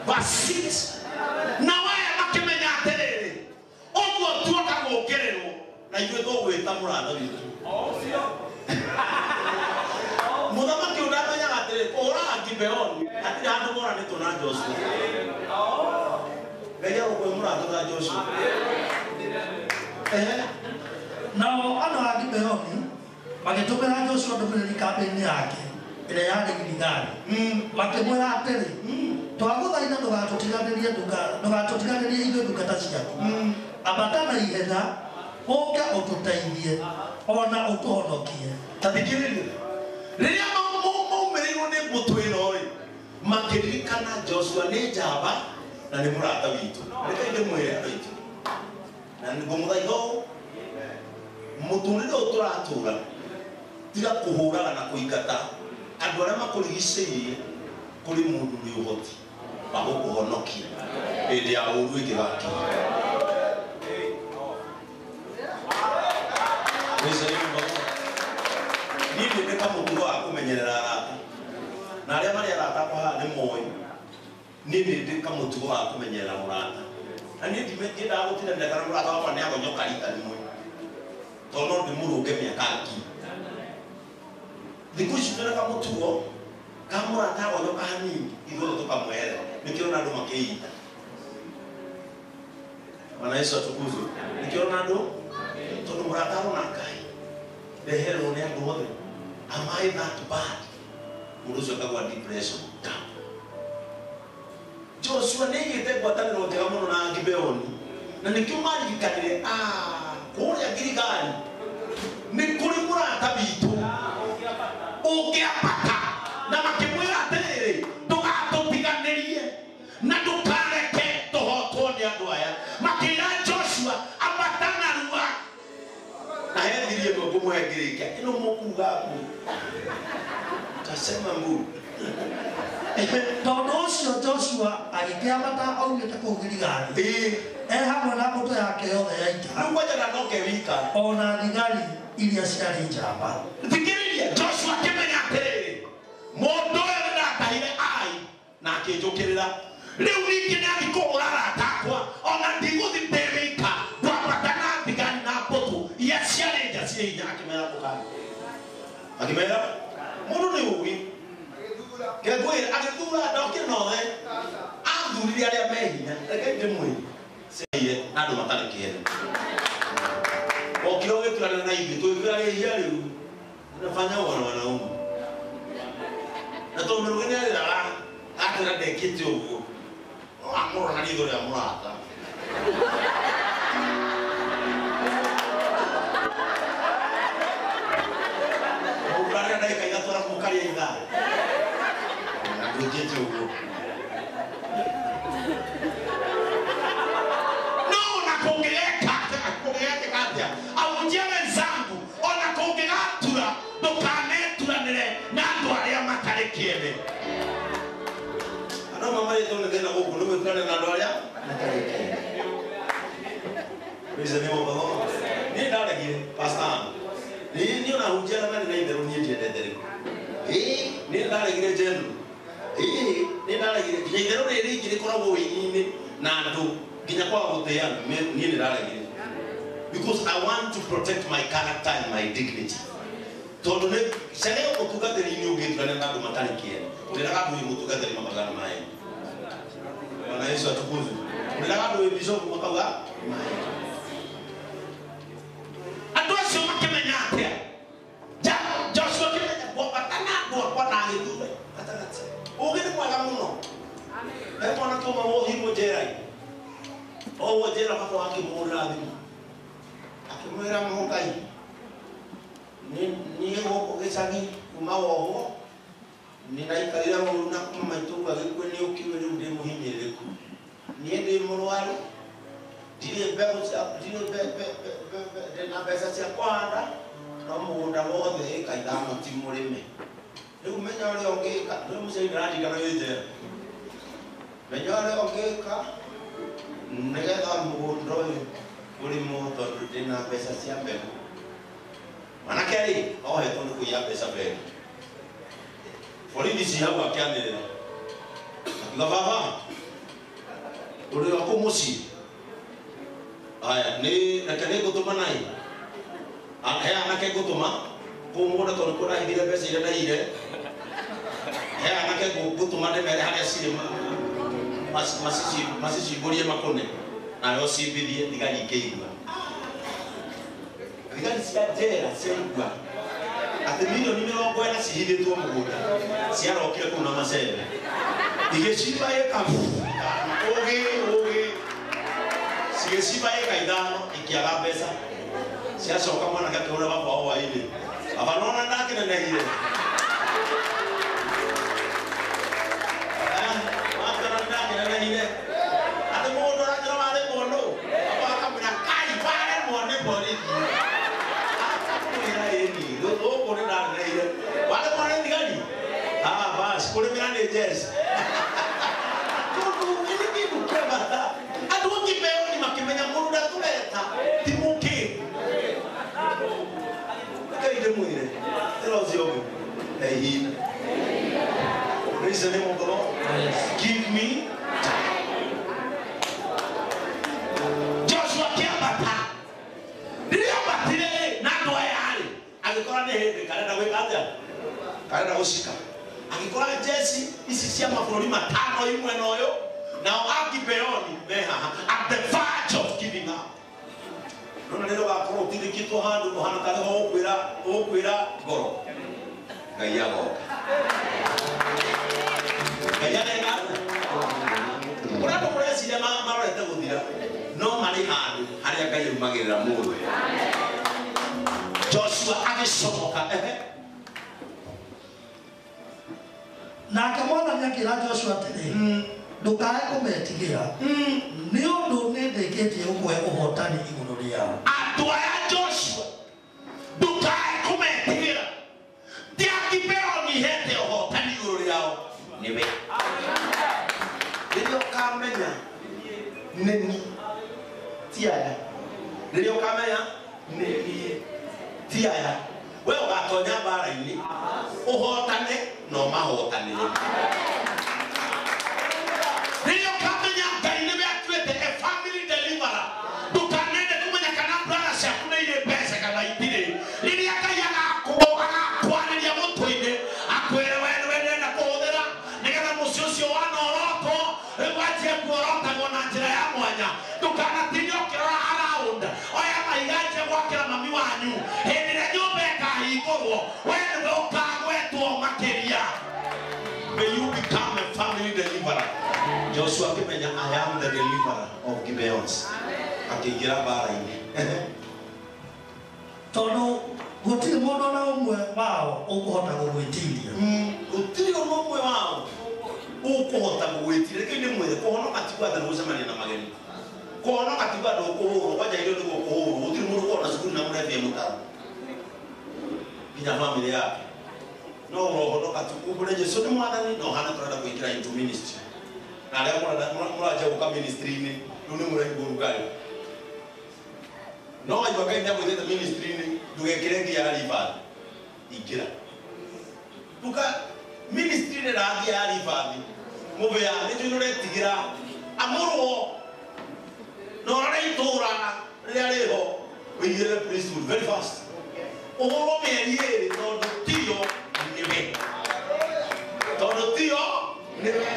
Verse 6. Na aya makĩmenya atĩrĩrĩ, ũguo tuoka gũũkĩrĩrwo na ithuĩ tũgwĩta mũrata witũ. Mũthamaki ũyũ ndamenyaga atĩrĩrĩ, kũhũraga Gibeoni hatirĩ handũ moranĩtwo na Joshua. Ngai agũkũhe mũrata ta Joshua. Ehe. Nao andũ a Gibeoni magĩtũmĩra Joshua ndũmĩrĩri kambĩ-inĩ yake ĩrĩa yarĩ Giligali, makĩmwĩra atĩrĩ, twagũthaitha ndũgatũtiganĩrie ithuĩ ndungata ciaku, ambata na ihenya ũke ũtũteithie ona ũtũhonokie. Ta thikĩrĩria, rĩrĩa maumĩrĩirwo nĩ mbũtũ ĩno rĩ, makĩririkana Joshua nĩ njamba na nĩ mũrata witũ. Reke ndĩmwĩre andũ aitũ, na ngũmũthaitha ũũ, mũtũrĩre ũyũ tũratũra, tiga kũhũraga na kũingata andũ arĩa makũrigicĩirie. Kũrĩ mũndũ nĩ ũhoti wa gũkũhonokia hĩndĩ ya ũũru ĩngĩgakinya. Niĩ ndĩ kamũtugo wa kũmenyerera arata, na arĩa marĩ arata akwa haha nĩ moĩ niĩ ndĩ kamũtugo wa kũmenyerera mũrata, na niĩ ndiendaga gũtindanĩra kana mũrata wakwa nĩ agonyoka rita rĩmwe, tondũ no ndĩmũrũnge mĩaka ngiri. Thikũ ici twĩna kamũtugo ka mũrata agonyoka hanini, ithuothe tũkamweherera. Nĩkĩo ona andũ makĩita. Bwana Yesu atukuzwe. Nĩkĩo ona andũ, tondũ mũrata arona Ngai ndehererwo nĩ andũ othe. Am I that bad? Mũndũ ũcio akagwa depression. Joshua nĩaigĩte ngwatanĩro njega mũno na Gibeoni, na nĩkĩo maririkanire, kũrĩa Giligali nĩ kũrĩ mũrata witũ ũngĩambata, na makĩmwĩra atĩrĩrĩ, ndũgatũtiganĩrie na ndũkareke tũhotwo nĩ andũ aya. Makĩra Joshua, ambata narua. Na he thiri ĩmwe ngũmũhe ngĩrĩkia, ĩno mũkuga mbu, tasema mbu. Tondũ ũcio Joshua agĩkĩambata aumĩte kũu Giligali, e hamwe na mbũtũ yake yothe ya ita, Rĩu kwanja ndanoke wika, ona thigari iria ciarĩ njamba. Thikĩrĩria, Joshua akĩmenya atĩrĩrĩ, mũndũ ũyũ nĩndatahire Ai na akĩnjũkĩrĩra, rĩu ningĩ nĩathiĩ kũhũra arata akwa, ona ndigũthiĩ ndĩ wika, ngwambata na thigari na mbũtũ iria ciarĩ nja ciĩ hinya. Akĩmera kũkani, akĩmera mũndũ nĩ ũgĩ kengwĩra, agĩthura ndokire nothe, athurire arĩa me hinya. Reke ndĩmwĩre, ciaire na andũ matarĩ kĩene. Okire ũgĩturanĩra na ithuĩ twĩkwĩra rĩhia rĩu nafanya wana wanaume, na tondũ Mĩrũgĩ nĩarĩraga atwĩra ndekĩte ũguo, amũrora na ritho rĩa mũrata. Mũrarĩra ndagĩka ithatũ arabu mũkarĩa ithaa, ndwĩkĩte ũguo. No ona kũngĩgeka kũngĩgekĩka atĩa, ahunjia wenzangu, ona kũngĩgatura, ndũkaneturanĩre na andũ arĩa matarĩ kĩene. Andũ amwe marĩtwo nĩ thĩna gũkũ nĩ gwĩturanĩra na andũ arĩa matarĩ kĩene. Praise the name of the Lord. Niĩ ndaregire pastor, niĩ ona ahunjia arĩa marĩ na itherũ niĩ ndiendete rĩu. Niĩ ndaregire general. Niĩ ndaregire nginya itherũ rĩrĩ rĩingĩ rĩkoragwo wĩini-inĩ na andũ nginya kwaga gũtĩana, niĩ nĩ ndaregire. Because I want to protect my character and my dignity. Tondu nĩ cere ũtungatĩri-inĩ ũngĩturania na andũ matarĩ kĩene. Ũrĩraga andũ wĩ mũtungatĩri makauga nĩ maĩ. Bwana Yesu atukuzwe. Ũrĩraga andũ wĩ bishop makauga maĩ. Andũ acio makĩmenya atĩa? Joshua akĩmenya kwambata na andũ akwa na agĩthure gatagatĩ. Ũgĩ nĩ mwega mũno. He mwanake ũmwe wohirwo njera-inĩ. Ohwo njera baba wake akĩmũhũrĩra thimũ. Akĩmwĩra mũngai niĩ gũkũ gĩcagi kuma wohwo nĩndaikarire ũru na kuma maitũ agĩkue nĩ ũkiwe rĩu ndĩ mũhinyĩrĩrĩku. Niĩ ndĩ mũrwaru, ndirĩ mbegũ cia ndirĩ ndĩna mbeca cia kũhanda no mũgũnda wothe ĩka ithano ti mũrĩme. Rĩu menya ũrĩa ũngĩka, rĩu mũciari ndararirikana wĩ njera. Menya ũrĩa ũngĩka nĩgetha mũgũnda ũyũ ũrĩmwo tondũ ndĩna mbeca cia mbegũ. Manake rĩ ohetwo nĩ kũiya mbeca bengi. Borithi ci hau akĩanĩrĩra akiuga baba ũrĩ wa kũ mũciĩ? Aya nĩ reke nĩ ngũtũma nai. He anake ngũtũma kũu mũgũnda tondũ nĩkuo ndahithire mbeca iria ndaiyire. He anake ngũtũma ndĩmere harĩa cirĩ macicimbũrie makũne nawe ũcimbithie thigari ikĩigua. Thigari cia njera ciaigua atĩ milioni 40 cihithĩtwo mũgũnda ciarokire kũu na macembe igĩcimba ĩka ũgĩ ũgĩ cigĩcimba ĩka ithano ikĩaga mbeca ciacoka mwanake akĩhũra baba wao hwaĩ-inĩ baba nona ndakĩnenehire wakĩona ndakĩnenehire atĩ mũgũnda ũranjĩra warĩmwo nũ baba akamwĩra kai warĩmwo nĩ borithi. Ah, basi kũrĩmĩra nĩ jeci. Tondũ nĩ kĩndũ kĩa bata. Andũ a Gibeoni makĩmenya mũndũ ũrĩa tũreta ti mũkĩgu. Reke ndĩmwĩre, ĩra ũcio ũngĩ, he ihinda. Praise the name of the Lord. Give me time. Joshua akĩambata. Rĩrĩa ambatire rĩ, na andũ aya rĩ, agĩkora nĩ hĩndĩ karenda gwĩka atĩa? Karenda gũcika. Agĩkora jeci ici cia mabũrũri matano imwe na ũyũ, nao a Gibeoni me haha at the verge of giving up. Nona rĩrĩa ũgakorwo ũtindĩkĩtwo handũ ũhana tarĩ ho ũkwĩra ngoro. Ngai agoka. Ngai areka atĩa? Kũrĩa andũ mũreciria marorete gũthira, no marĩ handũ harĩa Ngai aumagĩrĩra mũndũ. Joshua agĩcomoka. Ehe. Nake Mwathani akĩra Joshua atĩrĩ, ndũkae kũmetigĩra, nĩ ũndũ nĩndĩkĩtie gũkũhe ũhootani igũrũ rĩao. Andũ aya Joshua, ndũkae kũmetigĩra. Ti a Gibeoni hete ũhootani igũrũ rĩao, nĩwe. Rĩrĩa ũkamenya nĩ niĩ ti aya. Rĩrĩa ũkamenya nĩ niĩ ti aya. We ũgatonya mbara-inĩ ũhotane na ũmahotanĩre. Rĩrĩa ũkamenya Ngai nĩwe atuĩte a family deliverer, ndũkanende kũmenya kana brother ciaku nĩ irĩ mbeca kana itirĩ. Rĩrĩa Ngai agakwarĩria mũtwe-inĩ akwĩre we nĩwe ndĩrenda kũhũthĩra nĩgetha mũciĩ ũcio wanorotwo rĩu wanjie kuorotagwo na njĩra ya mwanya. Ndũkanatinde ũkĩrora around oya mahiga anjie gwakĩra mami wanyu. Hĩndĩ ĩrĩa nyũmba ĩkahingũrwo we nĩwe ũkagwetwo makĩria. May you become a family deliverer. Joshua akĩmenya I am the deliverer of Gibeons. Akĩingĩra mbara-inĩ. Tondũ gũtirĩ mũndũ ona ũmwe wao ũkũhota gũgwĩtiria. Gũtirĩ ona ũmwe wao ũkũhota gũgwĩtiria. Reke ndĩmwĩre, kũhonoka ti gwatha nĩ gũcemania na mageni. Kũhonoka ti gwatha ũkũhũrwo, kwanja irio nĩguo ũkũhũrwo. Gũtirĩ mũndũ ũkoragwo na cukuru na mũrebia mũtaro nginya famĩlĩ yake. No ũrohonoka tu umbũre Jesũ nĩ Mwathani na ũhane tũrenda kũingĩra into ministry. Na arĩa mũranjia gũka ministry-inĩ, rĩu nĩ mũraigua ũrugarĩ. No waigua Ngai nĩagwĩtĩte ministry-inĩ, ndũgekĩre ngia ya ribathi. Ingĩra. Nduka ministry nĩ rathia ya ribathi. Mũbĩa nĩ njũĩ nĩũretigĩra. Amũrwo na ũrore itũũra rĩrĩa rĩho. Wĩigĩrĩre priesthood very fast. Ũhũrwo mĩeri ĩrĩ tondũ tiyo nĩwe. Tondũ tiyo nĩwe.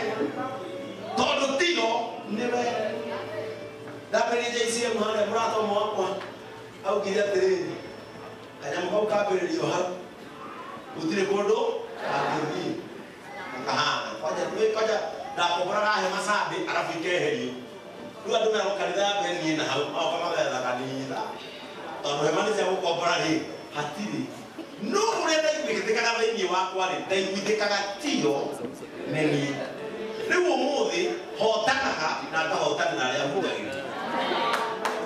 Tondũ tiyo nĩwe. Ndambĩrĩria JCM harĩa mũrata ũmwe wakwa augire atĩrĩrĩ, kanyamũ kau kambĩrĩrio hau gũtirĩ kũndũ kangĩthiĩ kahana kwanja kwanja ndakomboraga hema Sunday arabu ikeherio. Rĩu andũ meragwo kanitha ya mbere niĩ na hau magoka magetha kanitha tondũ hema nĩ cia gũkombora rĩ hatirĩ. No ũrĩa ndaiguithĩkaga thĩinĩ wakwa rĩ, ndaiguithĩkaga tiyo nĩ niĩ. Rĩu ũmũthĩ hotanaga na ngahotanĩra arĩa hunjagĩria.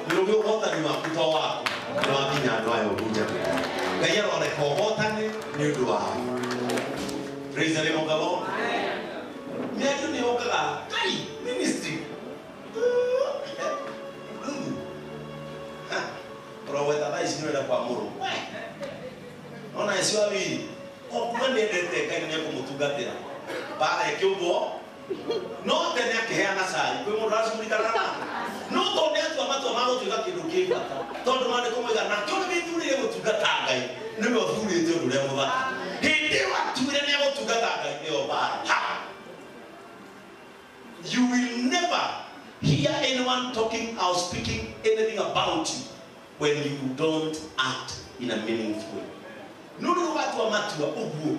Nĩũgĩ ũhotani waku to waku nĩ wa nginya andũ aya ũhunjagĩria. Ngai aroreka ũhotane nĩ ũndũ wao. Praise the name of the Lord. Mĩario nĩ yũkaga Ngai ministry. Ũrogweta thaa ici nĩũrenda kwamũrwo. Nona Yesu awiri o kuma nĩendete Ngai na nĩekũmũtungatĩra. Mbara ĩkĩũmbwo no tene akĩheana cai kwĩ mũndũ aracugurikana nake. No tondũ nĩatua matua ma gũtuĩka kĩndũ kĩ bata, tondũ maandĩko moiga nake ũrĩa wĩthurĩire gũtungata Ngai nĩwe ũthurĩte ũndũ ũrĩa mũthaka. Hĩndĩ ĩyo atuire nĩegũtungata Ngai nĩyo mbara. Ha! You will never hear anyone talking or speaking anything about you when you don't act in a meaningful way. No rĩu ũgatua matua ũguo.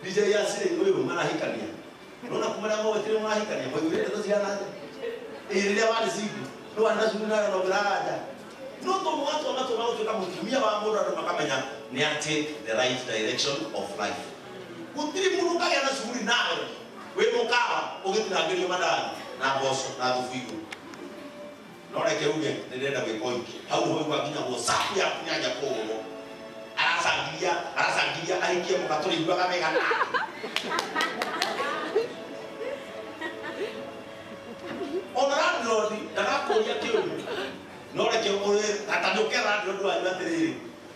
DJ Yasiri ũyũ marahikania. Nona kuma rĩa mogĩtire marahikania, mwaiguire ndeto cihana atĩa? Ĩ rĩrĩa warĩ single, nĩ warĩ na cukuru nayo na ũngĩraga nja. No tondũ watua matua ma gũtuĩka mũtumia wa mũndũ andũ makamenya nĩ a take the right direction of life. Gũtirĩ mũndũ ũkagĩa na cukuru nawe wĩ mũkawa ũgĩtinangĩrio mandathi na mboco na thubu igũrũ. No reke uge nĩ ndĩrenda gwĩka ũhiki. Hau nĩho ũiguaga nginya WhatsApp yaku nĩyanjia kũhũrwo. Aracangiria, aracangiria ahikie mũka tũrĩiguaga wega nake. Ona landlord ndagakũria kĩũria. No reke ta nĩũkera landlord wanyu atĩrĩrĩ,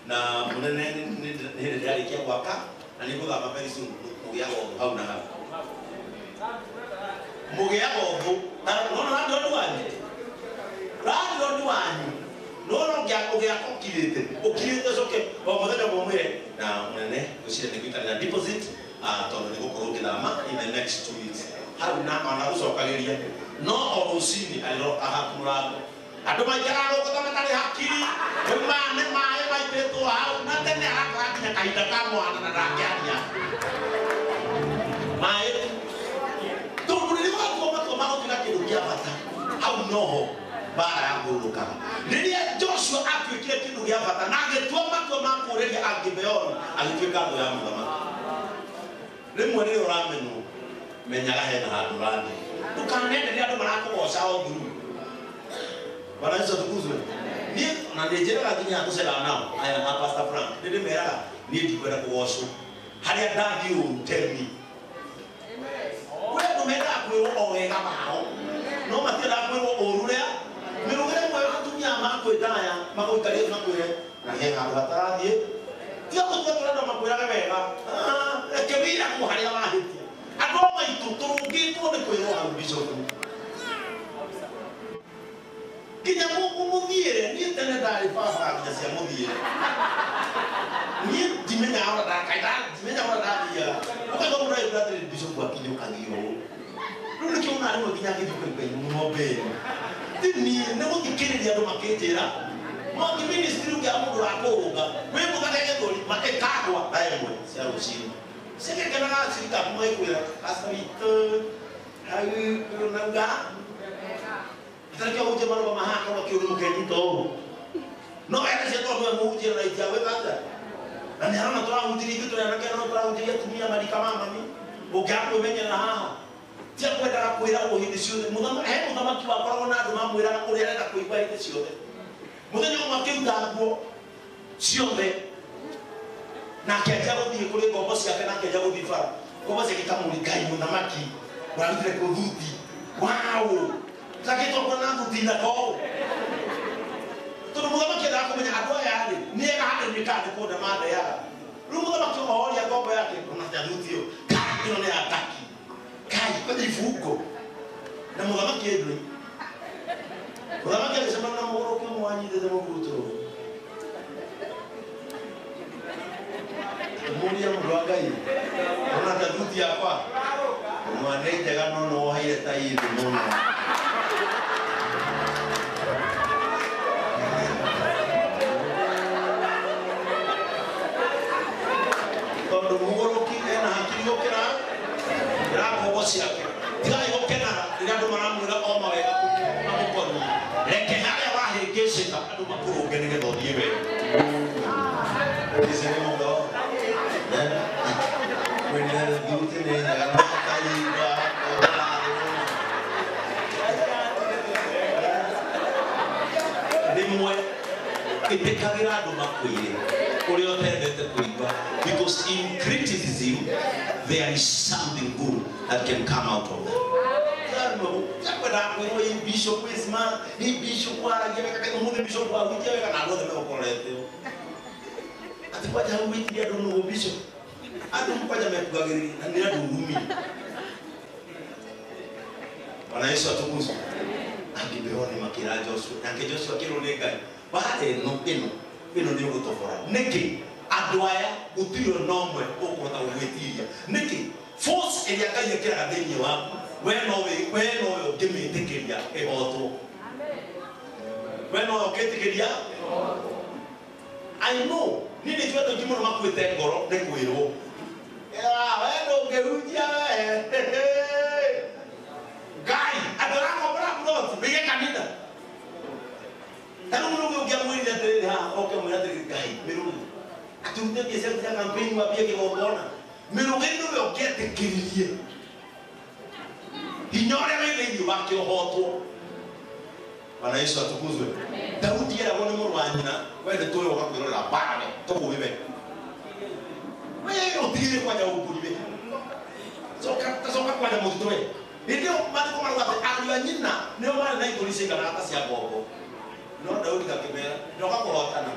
na mũnene nĩ hĩndĩ ndĩrarĩkia gwaka na nĩngũthama very soon mũgĩaga ũthũ hau na hau. Mũgĩaga ũthũ, nona landlord wanyu. Landlord wanyu. Nona ũgĩaka ũkirĩte, ũkirĩte ũcoke o mũthenya ũmwe ũmwĩre na mũnene ngwĩciria nĩ ngũikarĩra deposit tondũ nĩ ngũkorwo ngĩthama in the next 2 weeks. Hau na ona gũcokagĩria no o rũcinĩ arĩroka haku mũrango. Andũ maikaraga gũkũ ta matarĩ hakiri, rĩu maya nĩ maĩ maitĩtwo hau na tene arakora nginya kahinda ka mwana na ndangĩaria. Maĩ tondũ rĩrĩa ũgatua matua ma gũtuĩka kĩndũ kĩa bata, hau noho mbara yagũrũrũkaga. Rĩrĩa Joshua atuĩkire kĩndũ gĩa bata na agĩtua matua ma kũũrĩria Agibeoni, agĩtuĩka thũ ya mũthamaki. Rĩmwe rĩrĩa ũramenwo, menyaga hena handũ ũrathiĩ. Ndũkanende rĩrĩa andũ marakũgoca o thuru. Bwana Yesu atukuzwe. Niĩ na nĩ njĩraga nginya tũceraga nao aya a Pastor Frank, nĩ ndĩmeraga niĩ ndikwenda kũgocwo. Harĩa ndathiĩ ũru tell me. Kwĩ andũ mendaga kwĩrwo o wega wao, no matiendaga kwĩrwo ũru ũrĩa. Mĩrũgĩre ĩmwe atumia makwĩta aya magũikarie makwĩre na he handũ hatarathiĩ. Tiga gũtua tũrĩa andũ makwĩraga wega. Reke wĩragwo harĩa wahĩtia. Andũ a maitũ tũrũngĩtwo nĩ kwĩrwo hau Bishop. Nginya mũthiĩre, niĩ tene ndarĩ baba nginya cia mũthiĩre. Niĩ ndimenyaga ũrĩa ndakaida, ndimenyaga ũrĩa ndathiaga. Ũkaigua mũndũ agĩkwĩra atĩrĩrĩ Bishop akinyũkagio ũũ. Rĩu nĩkĩo wonaga rĩmwe nginya ngĩthiĩ kũrĩ ng'ombe ĩno. Ti niĩ nĩ gũthikĩrĩria andũ makĩnjĩra. Mwangi ministry ũngĩaga mũndũ ũrakũrũnga, wĩ mũthake gĩthũri, ĩkagwa thaa ĩmwe cia rũcinĩ. Ciagĩkenaga acirika aku magĩkwĩra, Pastor witũ, hau nauga. Atarĩkia kũhunjia marũa mahakorwo kĩũndũ mũkenyita ũũ. No ene cia tondũ we mũhunjia na itiagwĩka atĩa? Na nĩ arona tũrahunjĩria ithuĩ tũrĩ anake no tũrahunjĩria atumia marika ma mami. Ũngĩaga kwĩmenyerera haha. Tia kwendaga kwĩragwo hĩndĩ ciothe. He mũthamaki wakoragwo na andũ mamwĩraga ũrĩa arenda kũigua hĩndĩ ciothe. Mũthenya ũmwe akĩruta nguo ciothe na akĩanjia gũthiĩ kũrĩ ngombo ciake na akĩanjia gũthiĩ bara. Ngombo ciake ikamũria, Ngai mũthamaki, ũrarutire kũ thuti? Wow! Takĩtwo kuona thuti thaka ũũ. Tondũ mũthamaki endaga kũmenya andũ aya rĩ, nĩ ega harĩ niĩ kana nĩ kũnda mandeaga. Rĩu mũthamaki oria ngombo yake, ona ta thuti ĩyo, kai ĩno nĩ ya Taki. Kai, kwani ibungo. Na mũthamaki Edwin. Mũthamaki agĩcemania na mũgũrũki ũmwe wanyitĩte mũbuto. Akĩmũũria mũndũ wa Ngai, ona ta thuti yakwa. Mwana njega no no woheire ta ithĩ mũno. Tondũ mũgũrũki ena hakiri gũkĩra ngombo ciake. Tigai gũkenaga rĩrĩa andũ maramwĩra o mawega mamũkoniĩ. Reke harĩa wahĩngĩcĩka andũ makũrũnge nĩgetha ũthiĩ wega. Ici nĩ mũno. Mwĩrire thuti nĩ njega no kaigua ũrathĩ mũno. Rĩmwe ĩtĩkagĩra andũ makwĩre ũrĩa ũtendete kũigua, because in criticism there is something good that can come out of that. Kwenda kwĩrwo ĩ bishop is man, ĩ bishop waragia wega, kaĩ ũmũthĩ bishop wahunjia wega na andũ othe megũkorete ũũ. Atĩ kwanja hau wĩtirie andũ nũũ bishop? Andũ kwanja mekugagĩrĩria na nĩ andũ rumi. Bwana Yesu atukuzwe. Agibeoni makĩra Joshua, nake Joshua akĩrwo nĩ Ngai, mbara ĩno ĩno ĩno nĩ ũgũtobora. Nĩkĩ? Andũ aya gũtirĩ ona ũmwe ũkũhota gũgwĩtiria. Nĩkĩ? Force ĩrĩa Ngai ekĩraga thĩinĩ waku, we nowe ũngĩmĩtĩkĩria ĩhotwo. We nowe ũngĩtĩkĩria. I know, niĩ nĩ njũĩ andũ aingĩ mũno makuĩte ngoro nĩ kwĩrwo. We ndũngĩhunjia we. Ngai, andũ arakombora plot, wĩige kanitha. Ta rĩu mũndũ ũngĩamwĩrire atĩrĩrĩ haha, oke amwĩre atĩrĩrĩ, Ngai, mĩrũgĩ. Atĩ ũrute mbia ciaku cia campaign wambie kĩgongona. Mĩrũgĩ nĩwe ũngĩetĩkĩririe. Hinya ũrĩa wĩ thĩinĩ wake ũhotwo. Bwana Yesu atukuzwe. Daudi eragwo nĩ mũrũ wa nyina, we nĩ tũĩ ũka kwĩrorera mbara we, tũgũĩ we. We ũtigire kwanja ũmbũri we. Coka kwanja mũtitũ we. Hĩndĩ ĩyo maandĩko marauga atĩ ariũ a nyina nĩo marĩ na itũri ciiganaga ta cia ngombo. No Daudi akĩmera, ndoka kũhotana.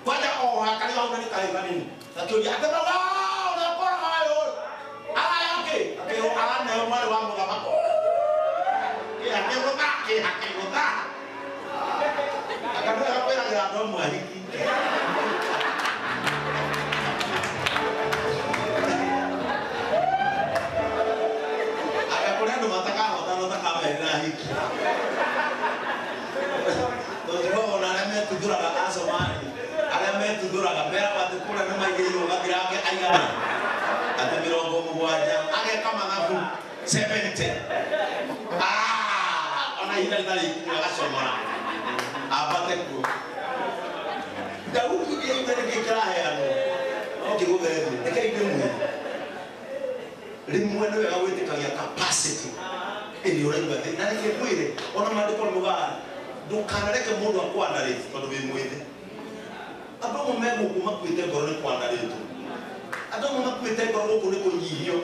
Kwanja o hakarĩ hau na nĩ karĩ kanini. Gakĩũria, atĩ baba, ũrĩa ũkoraga ũyũ, araya kĩ? Akĩrwo araneo mwarĩ wa mũthamaki. Kĩha kĩgũtha, kĩha kĩgũtha. Akanua gakwĩragĩra andũ amwe ahiki. Anga kũrĩ andũ matakahotana ũtakamerĩra ahiki. Tondũ ona arĩa metuthũraga a Somali, arĩa metuthũraga meragwo atĩ kũrĩa nĩ maigĩirwo gathirange aigana atĩ 70, ageka mathabu 70. Ona ihinda rĩtarĩ ikinyu agacomora ambate kuo. Daudi nĩaigua nĩkĩ kĩraheanwo, no kĩgũthe thĩ. Rekei ndĩmwĩre, rĩmwe nĩ wega gwĩtĩkagia capacity ĩrĩa ũraigua thĩ. Na reke ngwĩre, ona maandĩko nĩ maugaga ndũkanareke mũndũ akwandarĩte tondũ wĩ mwĩthĩ. Andũ amwe me gũkũ makuĩte ngoro nĩ kwandarĩtwo. Andũ amwe makuĩte ngoro gũkũ nĩ kũnyihio.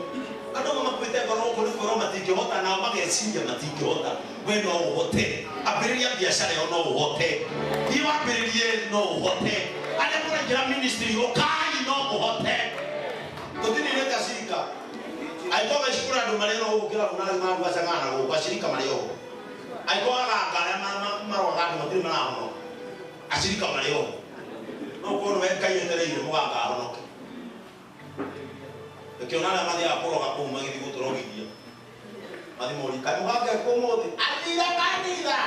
Andũ amwe makuĩte ngoro gũkũ nĩ kwĩrwo matingĩhota, nao mageciria matingĩhota. We no ũhote. Ambĩrĩria biacara ĩyo no ũhote. Thiĩ wambĩrĩrie no ũhote. Arĩa mũraingĩra ministry ũkai no ũhote. Tũtinĩrĩte acirika. Angĩkorwo thaa ici kũrĩ andũ marĩ oro gũkũ kĩrabu na arĩa maruga chang'aa na gũkũ, acirika marĩ oho. Angĩkorwo aganga arĩa marogaga andũ matirĩ marahonoka, acirika marĩ oho. No ũkorwo nĩwe Ngai etereire mũganga ahonoke. Ũkĩona arĩa mathiaga kũroga kũu magĩthiĩ gũtũrogithia. Mathiĩ morie, kaĩ mũganga ekũ ũmũthĩ? Athire kanitha!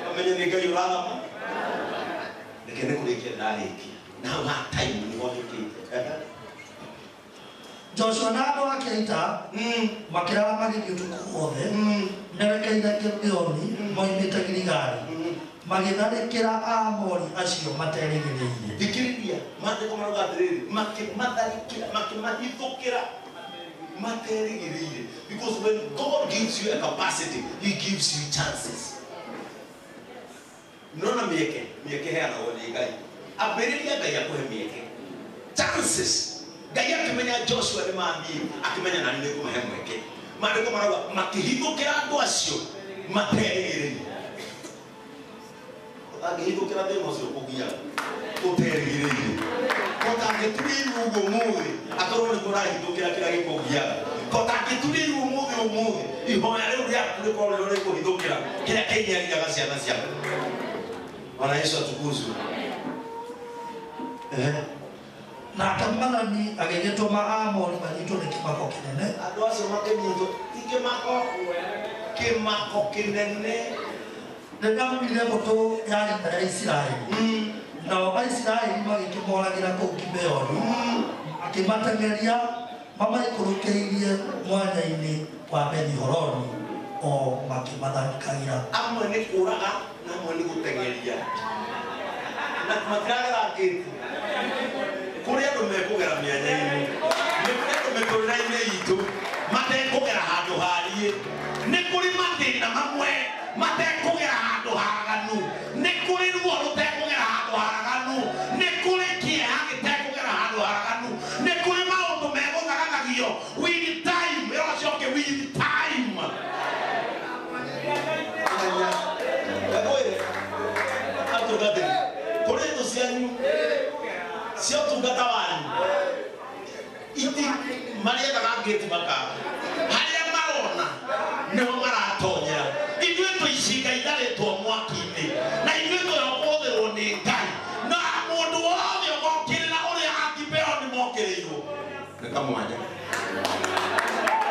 Amenye nĩ Ngai ũrathama. Reke nĩ kũrĩkia ndarĩkia. Na hau ha time nĩho njũkĩte. Joshua na andũ ake a ita makĩrara magĩthiĩ ũtukũ wothe merekeire Gibeoni moimĩte Giligali, magĩtharĩkĩra Aamori acio materĩgĩrĩire. Thikĩrĩria, maandĩko marauga atĩrĩrĩ, makĩmatharĩkĩra, makĩmahithũkĩra materĩgĩrĩire. Because when God gives you a capacity, he gives you chances. Nona mĩeke, mĩeke ĩheanagwo nĩ Ngai. Ambĩrĩria Ngai akũhe mĩeke. Chances. Ngai akĩmenya Joshua nĩ mathiĩ, akĩmenya nani nĩ ngũmahe mweke. Maandĩko marauga makĩhithũkĩra andũ acio materĩgĩrĩire. Ũtangĩhithũkĩra thĩna ũcio ũkũgiaga ũterĩgĩrĩire. Ũtangĩturia iru ũguo ũmũthĩ, akorwo nĩguo ũrahithũkĩra kĩrĩa gĩkũgiaga. Totangĩturĩirwo ũmũthĩ ũmũthĩ ihoya rĩu rĩaku rĩkorwo rĩo rĩkũhithũkĩra kĩrĩa kĩnyiariaga ciana ciaku. Bwana Yesu atukuzwe. Nake Mwathani agĩgĩtũma Aamori manyitwo nĩ kĩmako kĩnene. Andũ acio makĩnyitwo ti kĩmako, kĩmako kĩnene. Rĩrĩa maumire mbũtũ ya ita ya Isiraeli, nao Aisiraeli magĩkĩmoragĩra kũu Gibeoni, makĩmateng'eria mamaikũrũkĩirie mwanya-inĩ wa Bethi-Horoni o makĩmatharĩkagĩra. Amwe nĩ kũraga na amwe nĩ gũteng'eria. Na matiragera ngĩti. Kũrĩ andũ mekũgera mĩanya-inĩ. Nĩ kũrĩ andũ mĩtũrĩre-inĩ itũ matekũgera handũ hariĩ. Nĩ kũrĩ mathĩna mamwe matekũgera handũ haraganu. Nĩ kũrĩ ruo rũtekũgera handũ haraganu. Nĩ kũrĩ kĩeha gĩtekũgera handũ haraganu. Nĩ kũrĩ maũndũ megũthaganagio with time. Ĩro ũcoke with time. Ngakwĩre atungatĩri, kũrĩ thũ cianyu cia ũtungata wanyu iti marĩethaga ngĩti makaga harĩa marona nĩho maratonyera. Ithuĩ twĩ icinga itharĩtwo mwaki-inĩ na ithuĩ tũrokũhũthĩrwo nĩ Ngai na mũndũ wothe ũgokĩrĩra ũrĩa Agibeoni mokĩrĩirwo nĩ kamwanya.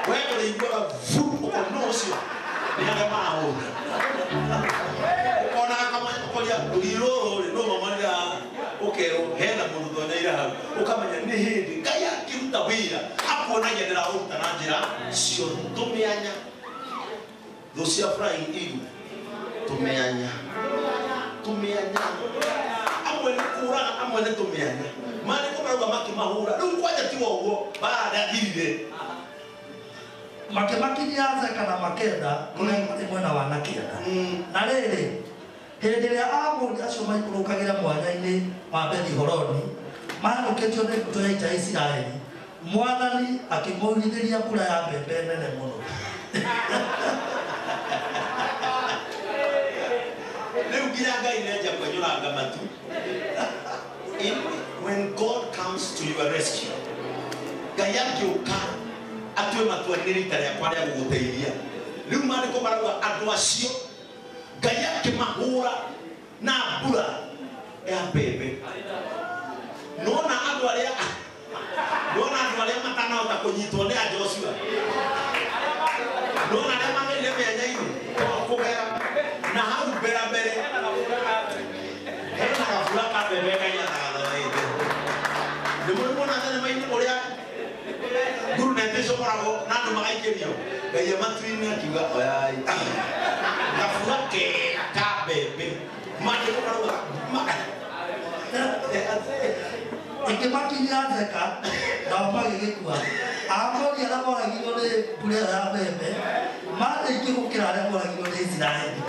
We ũrĩiguaga vu ũkona nũ ũcio nĩ arĩa marahũra. Ũkona kamwanya ũkoria rũgiri rũrũ rĩ nũ mamarĩra ũkerwo hena mũndũ tonyeire hau ũkamenya nĩ hĩndĩ Ngai akĩruta wĩra akuonagia ndĩraũruta na njĩra ciothe. Tũmĩanya thũ cia Flying Eagle, tũmĩanya tũmĩanya amwe nĩ kũraga amwe nĩ tũmĩanya. Maandĩko marauga makĩmahũra rĩu kwanja tiga ũguo mbara ndĩathirire. Makĩmakinyia Azeka na Makeda kũrĩa kwarĩ mwena wa na kĩanda. Na rĩrĩ, hĩndĩ ĩrĩa Aamori acio maikũrũkagĩra mwanya-inĩ wa Bethi-Horoni mahanyũkĩtio nĩ mbũtũ ya ita ya Isiraeli, Mwathani akĩmoirithĩria mbura ya mbembe nene mũno. Rĩu nginya Ngai nĩanjia kwenyũranga matu. When God comes to your rescue, Ngai akĩũka atue matua nĩ rita rĩakwa rĩa gũgũteithia. Rĩu maandĩko marauga andũ acio Ngai akĩmahũra na mbura ya mbembe. Nona andũ arĩa nona andũ arĩa matanahota kũnyitwo nĩ a Joshua. Nona arĩa magerire mĩanya-inĩ kũgera na hau mbere mbere hena gabura ka mbembe Ngai athagathaĩte. Nĩ mũrĩ muona thenema-inĩ ũrĩa nguruneti icokoragwo na andũ magaikĩrio. Ngai matu-inĩ akiuga oyai gabura kega ka mbembe. Maandĩko marauga Ĩkĩmakinyia Azeka nao magĩgĩkua. Aamori arĩa moragirwo nĩ mbura ĩyo ya mbembe maarĩ aingĩ gũkĩra arĩa moragirwo nĩ Isiraeli.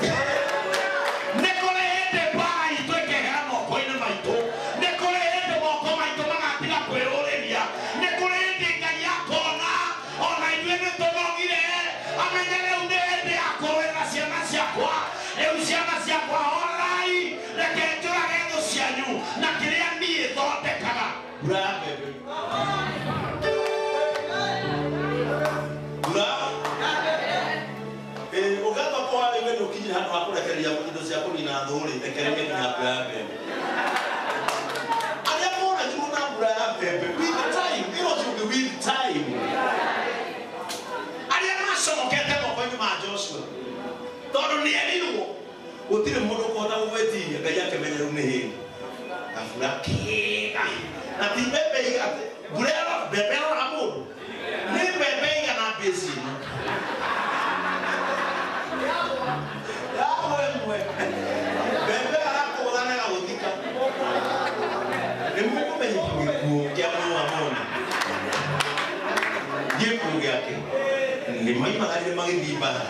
Nĩ kũrĩ hĩndĩ mbara itũ ĩkehera moko-inĩ maitũ. Nĩ kũrĩ hĩndĩ moko maitũ magatiga kwĩrũrĩria. Nĩ kũrĩ hĩndĩ Ngai akona ona ithuĩ nĩ tũnogire amenye rĩu nĩ hĩndĩ ya kũrũĩra ciana ciakwa. Rĩu ciana ciakwa horai reke njũrage thũ cianyu na kĩrĩa niĩ thondekaga. Mbura ya mbembe. Mbura ũgatua kũhara iwe ndũkinyire handũ ha kũrekereria indo cia kũnina thũ rĩ, rekereria nginya mbura ya mbembe. Arĩa moragirwo na mbura ya mbembe with time, ĩro ũcio with time. Arĩa maconokete moko-inĩ ma Joshua tondũ nĩ erirwo gũtirĩ mũndũ ũkũhota gũgwĩtiria. Ngai akĩmenya rĩu nĩ hĩndĩ gabura kega na ti mbembe igate mbura ĩro mbembe ĩroraga mũndũ nĩ mbembe igana mbĩci ĩno yamwe mwe mbembe arakũgũtha na agagũthika. Nĩ mũkũmenya gĩkuũ kĩa Mũamoni gĩkuũ gĩake nĩ maimagarire magĩthiĩ mbara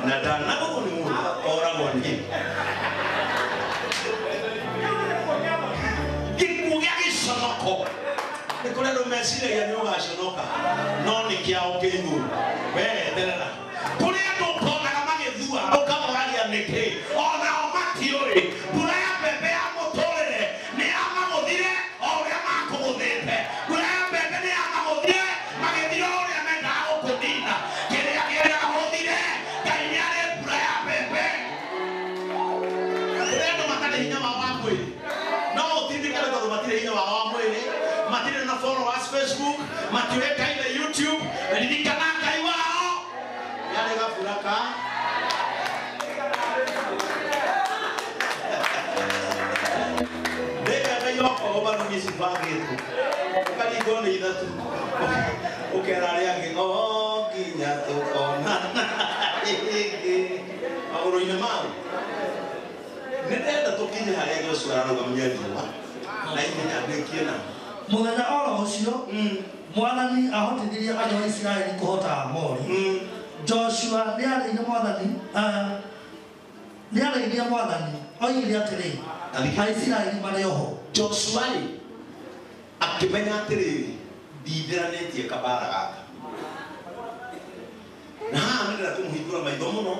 na ndanagũthwo nĩ mũndũ oragwo nĩ gĩkuũ gĩa gĩconoko. Nĩ kũrĩ andũ meciragia nĩ ũgaconoka no nĩ kĩao kĩ igũrũ. We eterera. Kũrĩ andũ ũkonaga magĩthua ũkamoragia nĩkĩ onao matiũĩ. Mbura ya mbembe ya mũtũrĩre nĩ yamagũthire o ũrĩa makũgũthĩte. Mbura ya mbembe nĩ yamagũthire magĩthiĩ Facebook, matiũĩkaine YouTube, ririkana Ngai wao nĩarĩ gabura ka nĩngenda yokorwo mbaru cibangĩtwo ũkaringwo nĩ ithatũ ũkera arĩa angĩ o nginya tũkonana rĩngĩ magũrũ-inĩ mau. Nĩ ndĩrenda tũkinye harĩa Joshua ararũgamia riũa na ihenya ndĩkie na Mũthenya oro ũcio Mwathani ahotithirie andũ a Isiraeli kũhota Aamori. Joshua nĩarĩirie Mwathani oigire atĩrĩ, Aisiraeli marĩ oho. Joshua rĩ akĩmenya atĩrĩrĩ, ndithĩranĩtie kabara gaka na haha nĩ ndĩrenda kũmũhingũra maitho mũno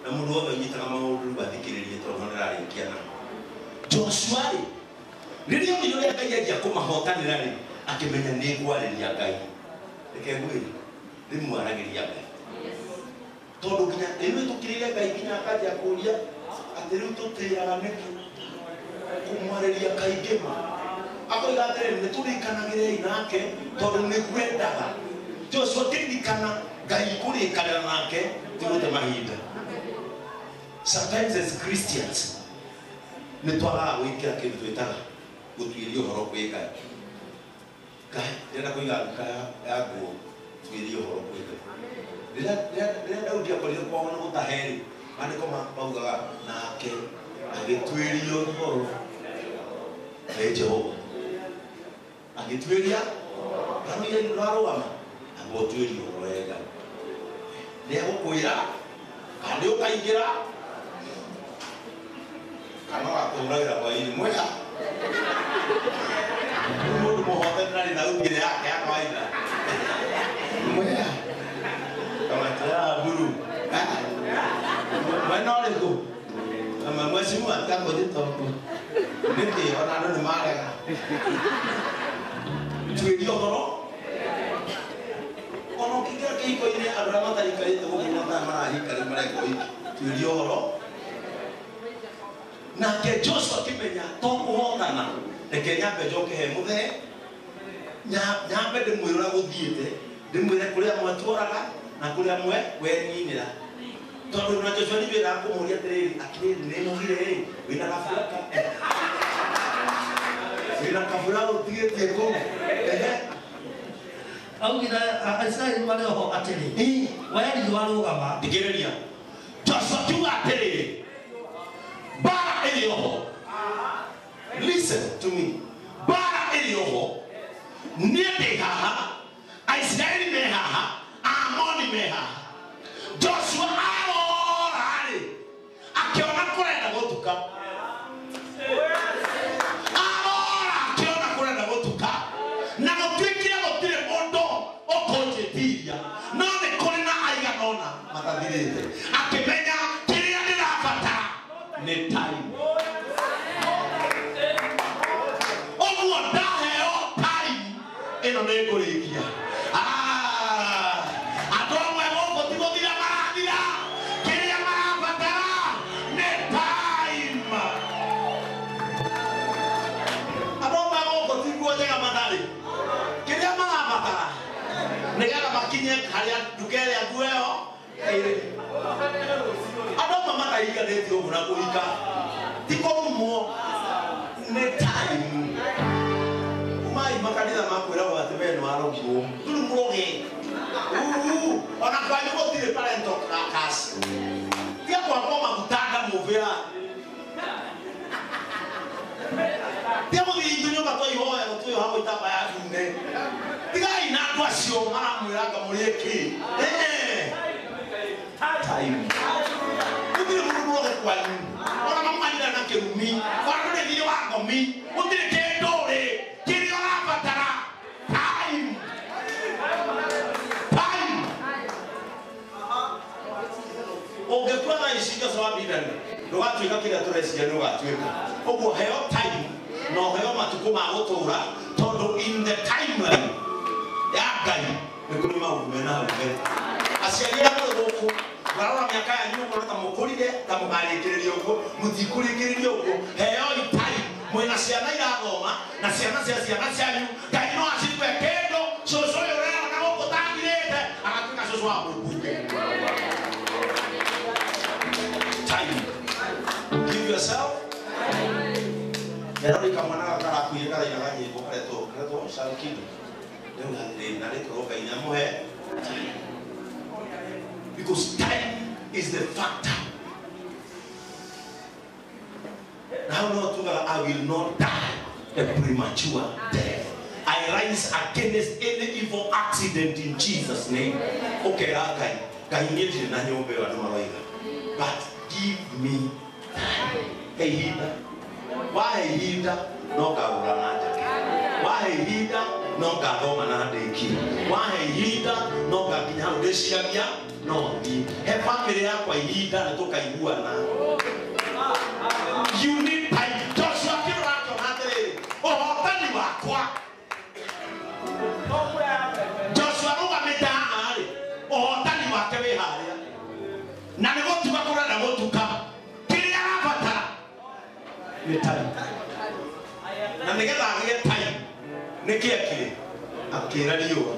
na mũndũ wothe ũnyitaga maũndũ rĩu athikĩrĩrie tondũ no ndĩrarĩkia namo. Joshua rĩ rĩrĩa onire ũrĩa Ngai anjia kũmahotanĩra rĩ akĩmenya nĩ ngwarĩria Ngai. Reke ngwĩre rĩmwaragĩria Ngai tondũ nginya rĩu tũkĩrĩire Ngai nginya akanjia kũũria atĩ rĩu tũtĩaga nĩkĩ kũmwarĩria kaingĩ ma akoiga atĩrĩrĩ nĩ tũrĩkanagĩrei nake tondũ nĩ ngwendaga. Joshua akĩririkana Ngai kũrĩkanĩra nake ti gũte mahinda. Sometimes as Christians nĩ twagaga gwĩkĩra kĩndũ twĩtaga gũtuĩria ũhoro kwĩ Ngai. Ngai ndĩrenda kũiga nduka ya nguo tuĩrie ũhoro kwĩ Ngai. Rĩrĩa Daudi akorire kwao nĩ gũtahe-rĩ, maandĩko maugaga nake agĩtuĩria ũhoro nĩ Jehova. Agĩtuĩria rarũire rwarũgama amba ũtuĩrie ũhoro we Ngai. Nĩ egũkwĩra kana nĩ ũkaingĩra kana ũgakũhũragĩra hwaĩ-inĩ mwega. Mũndũ mũhote ndarĩ thauti ĩrĩa yake ya kawaida. Mwega. Kamata ya buru. Mwena ũrĩkũ? Mheshimiwa atikakũnjĩta ũguo. Nĩkĩ ona andũ nĩ marega. Tuĩria ũhoro. Ona ũkĩingĩra kĩhiko-inĩ andũ arĩa mataikarĩte gũkũ mathaa marahika rĩu mareka ũhiki. Tuĩria ũhoro. Nake Joshua akĩmenya to kũhotana reke nyambe njoke he mũthee nyambe ndĩmwĩre ũrĩa gũthiĩte ndĩmwĩre kũrĩa mwetworaga na kũrĩa mwe weninĩra tondũ na Joshua nĩ wĩra kũmũria atĩrĩrĩ atĩrĩrĩ nĩ nogire ĩ wĩna kabura wĩna kabura ũtigĩtie kũu. Ehe. Augire Aisiraeli marĩ oho atĩrĩ, we riũa rũgama. Thikĩrĩria. Joshua akiuga atĩrĩrĩ mbara ĩrĩ oho. Listen to me. Mbara ĩrĩ oho. Niĩ ndĩ haha, Aisiraeli me haha, Aamoni me haha. Joshua arora-rĩ akĩona kũrenda gũtuka. Arora akĩona kũrenda gũtuka na gũtuĩkire gũtirĩ mũndũ ũkũnjĩtiria no nĩ kũrĩ na aigana ũna matathirĩte. Akĩmenya kĩrĩa ndĩrabatara nĩ time. Ũguo ndaheo time ĩno nĩ ngũrĩkia. Andũ amwe gũkũ ti gũthira marathira, kĩrĩa marabatara nĩ time. Andũ amwe gũkũ ti nguo njega matarĩ, kĩrĩa marabatara nĩgetha makinye harĩa nduka ĩrĩa nguo ĩyo ĩrĩ. Andũ amwe matahikanĩtie ũguo na kũhika ti kũrumwo nĩ time. Umai makanitha makwĩragwo atĩ we nĩwarogirwo ndũrĩ mũroge ona kwanyu gũtirĩ parental curse. Tiga kwakwo maguta ngamũbĩra tiga gũthiĩ itũ nyũmba twaihoya twĩyohagwo itambaya ndune. Tigai na andũ acio maramwĩra anga mũrĩe kĩ. Time. Gũtirĩ mũndũ mũroge kwanyu ona mamwanyira na kĩrumi ona ndũrĩ thiirĩ wa ngomi gũtirĩ kĩndũ rĩ kĩrĩa ũrabatara time. Time. Ũngĩkua thaa ici Joshua wa Bidani ndũgatuĩka kĩrĩa tũreciria nĩ ũgatuĩka. Ũguo heo time na ũheo matukũ ma gũtũũra tondũ in the timeline ya Ngai nĩ kũrĩ maũndũ mena hau mbere. Aciari arĩa mũrĩ gũkũ marora mĩaka yanyu mũkona ta mũkũrire ta mũkarĩkĩrĩria ũguo mũtikũrĩkĩrĩria ũguo. Heoi time mwĩna ciana irathoma na ciana cia ciana cianyu Ngai no acitue kĩndũ Nderorika mwana karakuire karainaga nyĩmbo karetwo karetwo Shalkido. Rĩu hatirĩ na rĩkorwo Ngai nĩamũhe. Because time is the factor. Now no tugaga I will not die a premature death. I rise against any evil accident in Jesus' name. Okay, Ngai Ngai niĩ ndirĩ na nyũmba ĩyo andũ maroiga. But give me time. He ihinda. Wahe ihinda no ngagũra na njake. Wahe ihinda no ngathoma na ndĩkie. Wahe ihinda no ngakinya hau ndĩciragia no thiĩ. He bamĩrĩ yakwa ihinda nĩ tũkaiguana. You need time. Joshua akĩrora akĩona atĩrĩrĩ, ũhotani wakwa. Joshua arũgamĩte haha rĩ, ũhotani wake wĩ harĩa. Na nĩ gũtuka kũrenda gũtuka. Kĩrĩa arabatara nĩ time. Na nĩgetha agĩe time, nĩkĩ ekire? Akĩra riũa.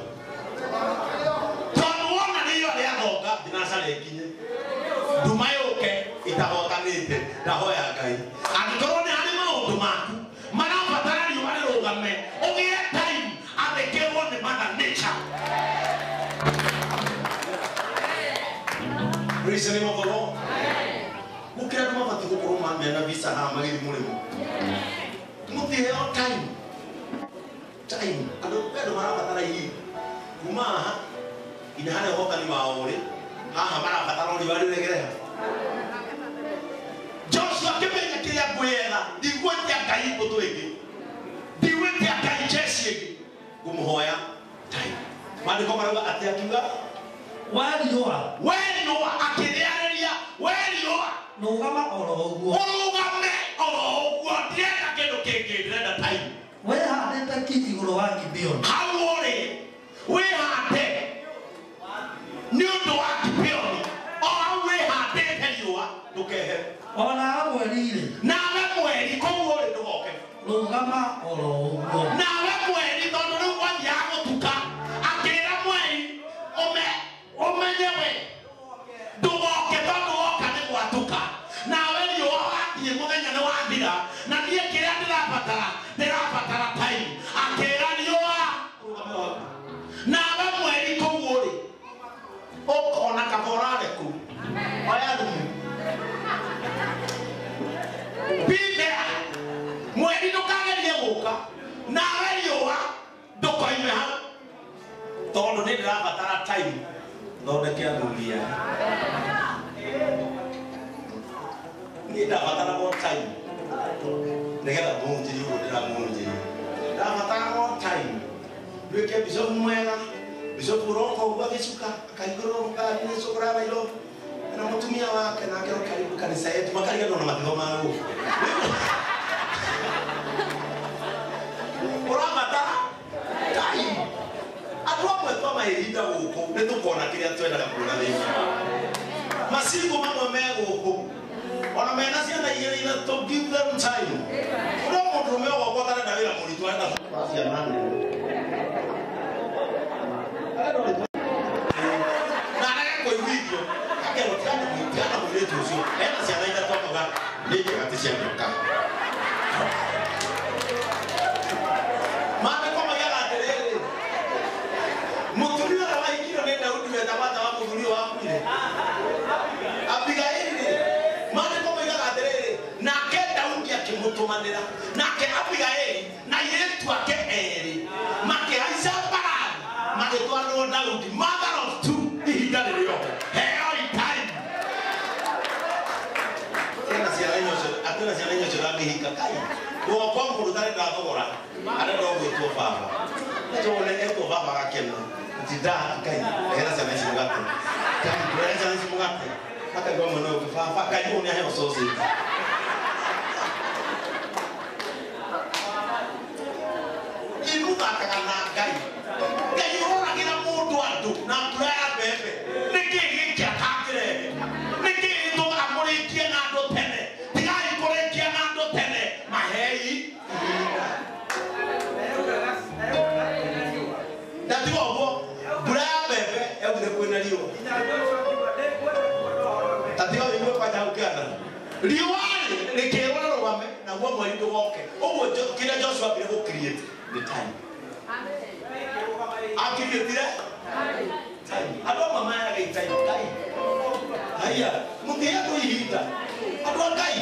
Tondũ wona riũa rĩathonga, thinacara ĩkinye. Nduma yũke itahotanĩte, ndahoya Ngai. Angĩkorwo nĩ harĩ maũndũ maku marabatara riũa rĩrũgame, ũgĩe time, athĩkĩrwo nĩ Mother Nature. Praise the name of the Lord. Gũkĩra andũ mabatiĩ gũkorwo mena visa haha magĩthiĩ mũrĩmo. Mũtiheo time. Time. Andũ andũ marabatara ihinda. Kuma haha nginya harĩa ũhotani wao ũrĩ, haha marabatara riũa rĩregere ha. Joshua akĩmenya kĩrĩa ngwĩyetha, ndigwĩtia Ngai mbũtũ ĩngĩ, ndigwĩtia Ngai jeshi ĩngĩ, ngũmũhoya time. Maandĩko marauga atĩ akiuga We riũa, we riũa, akĩrĩarĩria, we riũa, rũgama oro ũguo. Ũrũgame oro ũguo, ndirenda kĩndũ kĩngĩ, ndĩrenda time. Wĩhandĩte ki igũrũ wa Gibeoni. Hau ũrĩ, wĩhande nĩ ũndũ wa Gibeoni. O hau wĩhandĩte riũa, ndũkehere. O nawe mweri-rĩ, Nawe mweri kũu ũrĩ ndũgoke. rũgama oro ũguo. Nawe mweri tondũ rĩu gwathiaga gũtuka, akĩra mweri ũmenye we ndũgoke tondũ woka nĩ gwatuka. Nawe riũa wathiĩ mũthenya nĩ wathira, na niĩ kĩrĩa ndĩrabatara, ndĩrabatara time. Akĩra riũa Ũrũgame hau. Nawe mweri kũu ũrĩ, ũkona kaborare kũu, Oya thumu. Be there. Mweri ndũkagerie gũka, nawe riũa ndũkoime hau. Tondũ nĩ ndĩrabatara time thondeke athuri aya. Niĩ ndabatara more time nĩgetha mũhunjĩrie ũguo ndĩramũhunjĩria. Ndabatara more time nduĩke bishop mwega, bishop ũroka ũguo agĩcuka akahingũrĩrwo ngari nĩ cũkũra ya Nairobi na mũtumia wake nake karibu kanitha yetu makariganĩrwo na matithomaga gũkũ. Ũrabatara time. Andũ amwe twamahe ihinda gũkũ nĩ tũkona kĩrĩa twendaga kuona thĩinĩ. Macingo mamwe me gũkũ ona mena ciana igĩrĩ ithatũ, give them time. Ũrĩa mũndũrũme ũgoka ũtarenda wĩra mũritũ arenda gũkora ciana nene. Na arege kũiguithio, akerwo tigana mũirĩtu ũcio, ena ciana ithatũ akauga nĩ njega ti cia nyoka. Maandĩko moigaga atĩrĩrĩ, mũtumia ũrĩa wahikirio nĩ Daudi wetagwo atĩa wa mũthuri ũyũ wakuire? Abigaili. Maandĩko moigaga atĩrĩrĩ, nake Daudi akĩmũtũmanĩra, nake Abigaili na airĩtu ake erĩ makĩhaica mbarathi magĩtwarĩrwo Daudi, mother of two, ihinda rĩrĩ oho. Heoi time. Ena ciana inya ũcio, atĩ ciana inya ũcio ndangĩhika kai. Gwakwa mũndũ ũtarenda thogora, arenda o gwĩtwo baba. Nĩtũone etwo baba agakena. Ntinda Ngai, rehera ciana ici mũgate. Ngai, rehera ciana ici mũgate. Akaigua mwena ũyũ ũngĩ, baba, Ngai ũyũ nĩaheo sausage. Ĩmũthakaga na Ngai. Ngai ũroragĩra mũndũ andũ na mbura ya mbembe. Nĩkĩ gĩkĩ atangĩrehe? Nĩkĩ gĩtũmaga mũrĩkie na andũ tene? Tigai kũrĩkia na andũ tene, mahei ihinda. Ndatiga ũguo, mbura ya mbembe yaugire kwĩna riũa. Tatiga ũigue kwanja hau kĩanda. Riũa rĩ rĩkĩrwo rĩrũgame naguo mweri ndũgoke. Ũguo Koguo kĩrĩa Joshua ambire gũ create nĩ time. Akiriĩtire time. Andũ amwe mayaga time Ngai. Haya, mũngĩhe andũ ihinda. Andũ a Ngai,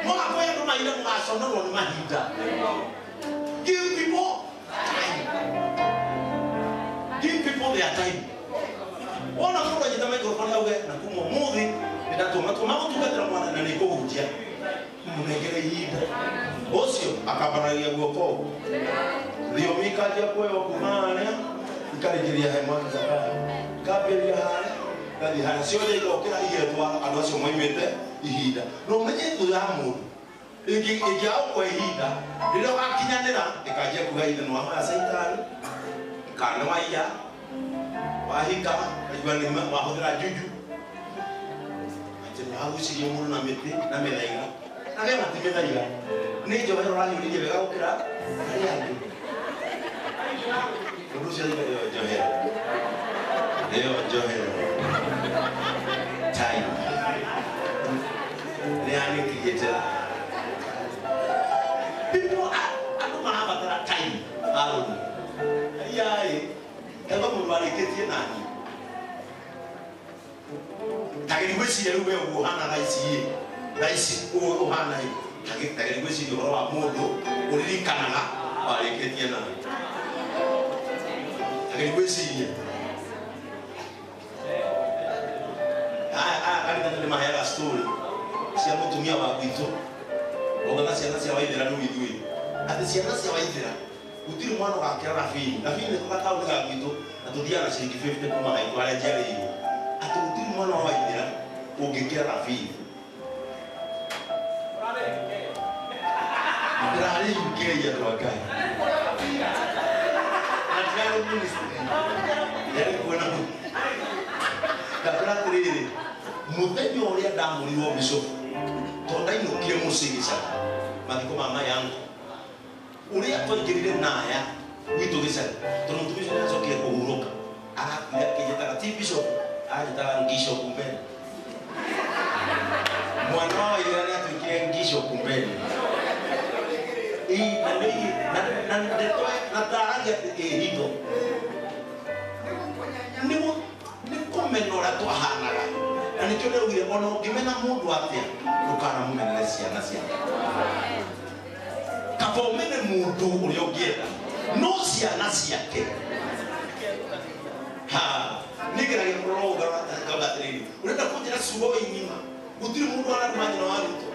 mwaga kũhe andũ mahinda mũgaconorwo nĩ mahinda. Give people time. Give people their time. Wona mũndũ anyita microphone auge na kuma ũmũthĩ nĩndatua matua ma gũtungatĩra mwana na nĩngũhunjia. Mũnengere ihinda. Ũcio akambaragia guoko ũguo. Thiomi ikanjia kuoywo kuma harĩa ikarĩkĩria he mwaki Zakayo. Ikambĩrĩria harĩa igathiĩ harĩa ciothe igokĩra igetwara andũ acio moimĩte ihinda. Na ũmenye thũ ya mũndũ ĩngĩaga gũkũhe ihinda rĩrĩa ũgakinyanĩra ĩkanjia kuga ithe nĩwahoya caitani kana nĩwaiya wahika kaigua nĩ wahũthĩra juju atĩ nĩwagucirie mũndũ na mĩtĩ na mĩthaiga na gema ti mĩthaiga nĩ njohero ũrahiũrĩrie wega gũkĩra arĩa angĩ. Mũndũ ũcio arauga nĩyo njohero, nĩyo njohero. Time nĩyanĩkiriĩte. People andũ marabatara time. Harũni aiyaĩ eba mũndũ warĩkĩtie nani tagĩri gwĩciria rĩu we ũguo ũhana thaa ici ĩ thaa ici ũguo ũhana ĩ tagĩri gwĩciria ũhoro wa mũndũ ũririkanaga warĩkĩtie nani tagĩri gwĩciria aya kanitha nĩ maheaga story cia mũtumia wa gwitũ ongaga ciana cia Waithĩra rĩu ithuĩ atĩ ciana cia Waithĩra gũtirĩ mwana ũgakĩra Rabini. Rabini nĩko gataũni ga gwitũ na tũthiaga na ciringi 50 kuma haitũ harĩa njiarĩirwo atĩ gũtirĩ mwana wa Waithĩra ũngĩkĩra Rabini. Ndĩrarĩ UK andũ a Ngai na ndirarĩ ministry ndarĩ kuona ndakwĩra atĩrĩrĩ mũthenya ũrĩa ndamũrirwo bishop tondũ ndainũkire mũciĩ gĩcagi mathiko ma mayangu ũrĩa twaingĩrire naya gwitũ gĩcagi tondũ mũtumia ũcio nĩacokire kũhurũka arakuire akĩnjĩtaga ti bishop anjĩtaga ngisho kumbeni. Mwana wa Waithĩra nĩatuĩkire ngisho kumbeni. Na ndeto na ndaragia atĩ ĩ hitho nĩ kũmena ũrĩa twahanaga na nĩkĩo ndĩraugire ona ũngĩmena mũndũ atĩa ndũkanamũmenere ciana ciake. Kaba ũmene mũndũ ũrĩa ũngĩenda no ciana ciake. Ha nĩngeragia kũrora ũũ ngauga atĩrĩrĩ ũrenda kũnjĩra ciugo wĩ ng'ima gũtirĩ mũndũ araruma nyina wa Ruto.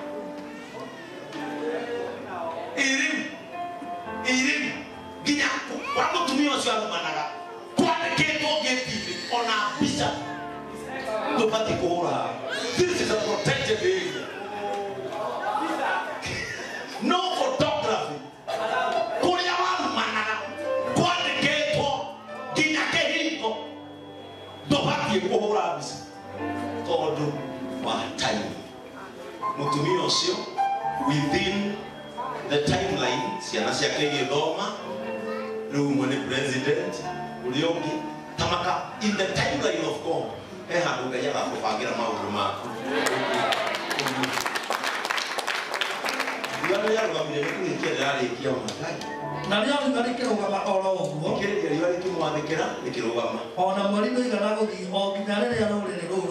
Ĩ rĩu nginya wa mũtumia ũcio arumanaga kwandĩkĩtwo ngĩti-inĩ ona mbica ndũbatiĩ kũhũra. This is a protected area. No photography. Kũrĩa warumanaga kwandĩkĩtwo nginya kĩhingo ndũbatiĩ kũhũra mbica tondũ wa time. Mũtumia ũcio within the timeline ciana ciake igĩthoma rĩu ũmwe nĩ president ũrĩa ũngĩ tamaka in the timeline of God he handũ Ngai agakũbangĩra maũndũ maku. Riũa rĩarũgamire nĩ kũrĩkia rĩrarĩkia ona Ngai. Na rĩaruga rĩkĩrũgama oro ũguo Thikĩrĩria riũa rĩkĩmwathĩkĩra rĩkĩrũgama. Ona mweri ndũigana gũthiĩ o nginya rĩrĩa rũrĩrĩ rũu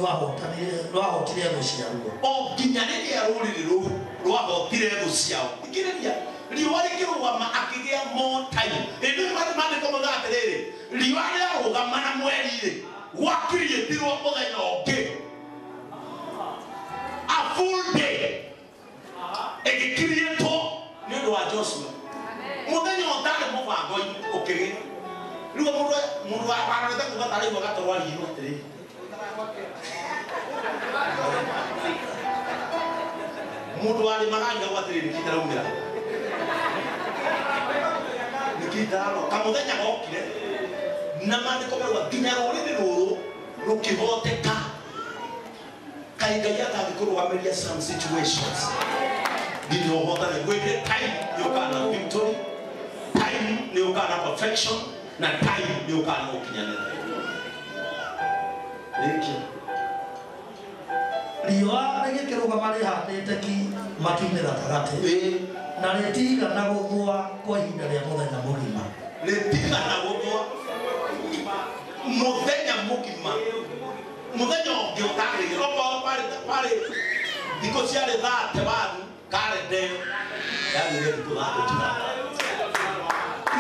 rwahotire thũ ciaruo. O nginya rĩrĩa rũrĩrĩ rũu rwahotire thũ ciao. Thikĩrĩria riũa rĩkĩrũgama akĩgĩa more time. Ĩndĩ maandĩko moigaga atĩrĩrĩ riũa rĩarũgama na mweri rĩ gwakiriĩtirwo mũthenya ũngĩ a full day ĩgĩkiriĩtwo nĩ ũndũ wa Joshua. Mũthenya ũtarĩ mũbango-inĩ ũkĩgĩa rĩu mũndũ warorete kuga tarĩu agatwarwo arigirwo atĩrĩrĩ mũndũ warĩmaga arigagwo atĩrĩrĩ nĩkĩ itaraumĩra nĩkĩ itararoka. Kamũthenya gokire na maandĩko marauga nginya rũrĩrĩ rũrũ rũkĩhoteka. Kaĩ Ngai atangĩkũrũgamĩria some situations nginya ũhotane. Gwĩkĩre time nĩũkaga na victory, time nĩũkaga na perfection na time nĩũkaga na ũkinyanĩru. Rĩkia. Riũa rĩgĩkĩrũgama rĩhandĩte ki matu-inĩ gatagatĩ. Na rĩtigana gũthũa kwa ihinda rĩa mũthenya mũgima. Rĩtigana gũthũa mũthenya mũgima. Mũthenya ũngĩ ũtarĩ okorwo parĩ thikũ ciarĩ 31 karenda ĩyo yagĩire thikũ 32.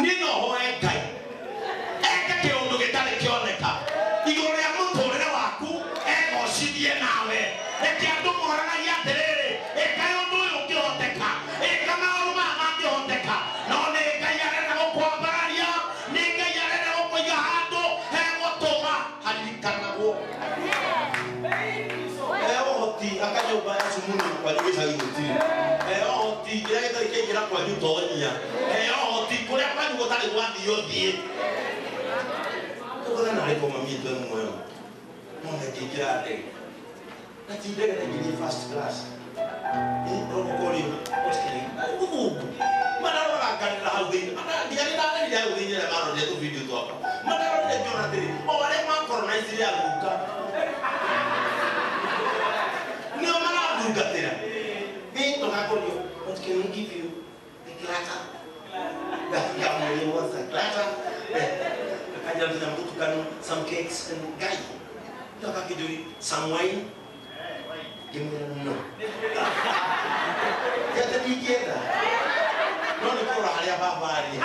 Niĩ no hoe Ngai eke kĩũndũ gĩtarĩ kĩoneka igũrũ rĩa mũtũrĩre waku, egocithie nawe. Reke andũ moranagie atĩrĩrĩ, ĩka ũndũ ũyũ ũngĩhoteka, ĩka maũndũ maya mangĩhoteka, no nĩ Ngai arenda gũkwambararia, nĩ Ngai arenda gũkũiga handũ hegũtũma haririkanagwo. Ũhoti aka nyũmba ya cumuni kwanyu gĩcagi gũtirĩ. Ũhoti kĩrĩa gĩtarĩ kĩaingĩra kwanyu tonyia. Ũhoti kũrĩa kwanyu gũtarĩ gwathiĩ ũthiĩ. Tũkũra narĩ kũ mami witũ e muoyo. No ngĩingĩra ndege. Na ti ndege ndaingĩrire first class. Ũkorio, what can you? Mũthungu. Manarora ngarĩra hau thĩinĩ. Nginya nĩndarerire hau thĩinĩ arĩa marorire tũbindio twakwa. Manarorire ngĩona atĩrĩ, o arĩa makoronizire aguka. Nĩo marandungatĩra. Tũgakorio, what can we give you? The clatter. Ngamũria, what's the clatter? Akanjĩra tũnyamũ tũtukanu, some cakes and Ngai. Akakĩnjũria, some wine? Ngĩmwĩra no. Ti atĩ ndingĩenda. No nĩ kũrora harĩa baba arĩ.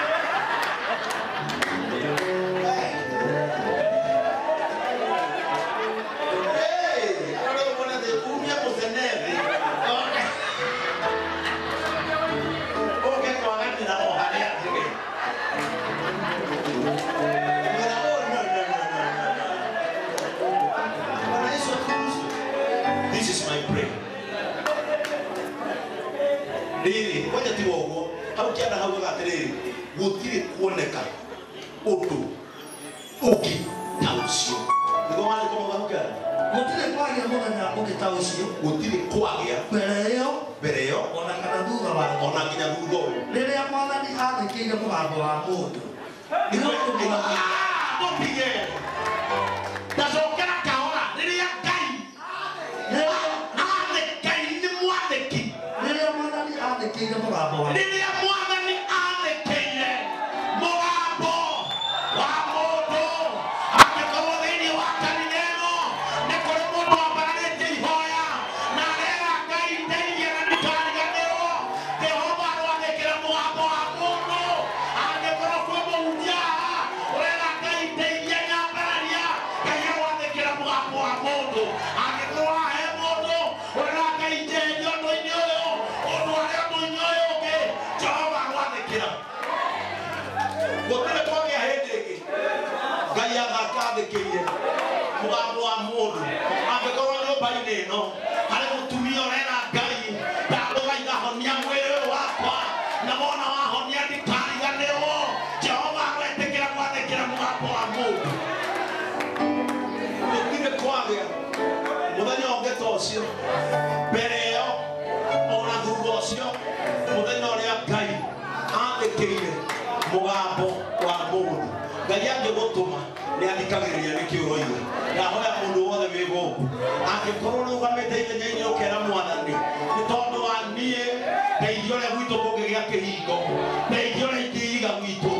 Arore ũmwone atĩ umia mũcene thĩ. Ũke kwaganĩra o harĩa arĩ. Ngĩmwĩra, oh, no, no, no, no, no, no. Bwana Yesu atukuzwe. This is my prayer. Rĩrĩ, kwanja tiga ũguo, hau kĩanda haugaga atĩrĩrĩ, gũtirĩ kuoneka ũndũ ũngĩ ta ũcio. Nĩguo maandĩko mauga hau kĩanda? Gũtirĩ kwagĩa mũthenya ũngĩ ta ũcio. Gũtirĩ kwagĩa mbere ĩyo, mbere ĩyo, ona kana thutha waguo, ona nginya thutha ũyũ. Rĩrĩa Mwathani athĩkĩire mũgambo wa mũndũ. Nĩ ũndũ Mwathani Mũtige. Ndacokera kahora rĩrĩa Ngai Ngai nĩ mwathĩki. Rĩrĩa Mwathani athĩkĩire mũgambo wa Rĩrĩa Mwathani athĩkĩire mũgambo wa mũndũ, angĩkorwo thĩinĩ wa kanitha ĩno nĩ kũrĩ mũndũ wambararĩtie ihoya na arera Ngai ndeithia na ndikariganĩrwo, Jehova arwathĩkĩra mũgambo wa mũndũ. Angĩkorwo kwĩ mũhunjia haha ũrera Ngai ndeithia nyambararia, Ngai arwathĩkĩra mũgambo wa mũndũ. Angĩkorwo haha he mũndũ ũrera Ngai njeherie ũndũ-inĩ ũyũ, ũndware ũndũ-inĩ ũyũ ũngĩ, Jehova arwathĩkĩra. Gũtirĩ kwagĩa hĩndĩ ĩngĩ Ngai athĩkĩire mũgambo wa mũndũ. Angĩkorwo nyũmba-inĩ ĩno harĩ mũtumia ũrera Ngai ndagũthaitha honia mwĩrĩ ũyũ wakwa, na wona wahonia ndikariganĩrwo, Jehova arwetĩkĩra gwathĩkĩra mũgambo wa mũndũ. Gũtirĩ kwagĩa mũthenya ũngĩ ta ũcio, mbere ĩyo ona thutha ũcio, mũthenya ũrĩa Ngai athĩkĩire mũgambo wa mũndũ. Ngai angĩgũtũma nĩ athikagĩrĩria nĩkĩ ũroiga. Ndahoya mũndũ wothe wĩ gũkũ, angĩkorwo ũrũgamĩte ithenya-inĩ ũkera Mwathani, nĩ tondũ wa niĩ ndeithia ũrĩa gwitũ kũngĩgĩa kĩhingo, ndeithia ũrĩa ingĩiga gwitũ,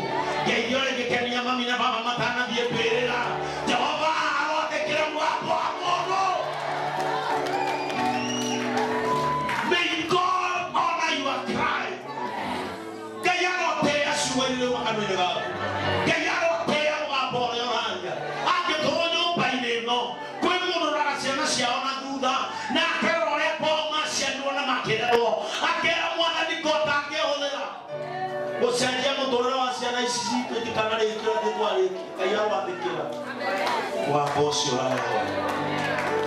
ndeithia ũrĩa ingĩkenia mami na baba matanathiĩ mbĩrĩra, Jehova arothĩkĩra mũgambo wa mũndũ. May God honor your cry. Ngai arotĩĩa ciugo iria irauma kanua-inĩ gaku. Ngai arotĩĩa mũgambo ũrĩa ũraria. Angĩkorwo nyũmba-inĩ ĩno kwĩ mũndũ ũroraga ciana ciao na thutha na akerora ũrĩa kwao maciarirwo na makĩrerwo, akera Mwathani ko ndangĩhũthĩra gũcenjia mũtũrĩre wa ciana ici citũ itikanarĩkie ũrĩa twarĩkia, Ngai aroathĩkĩra mũgambo ũcio ũrahoya.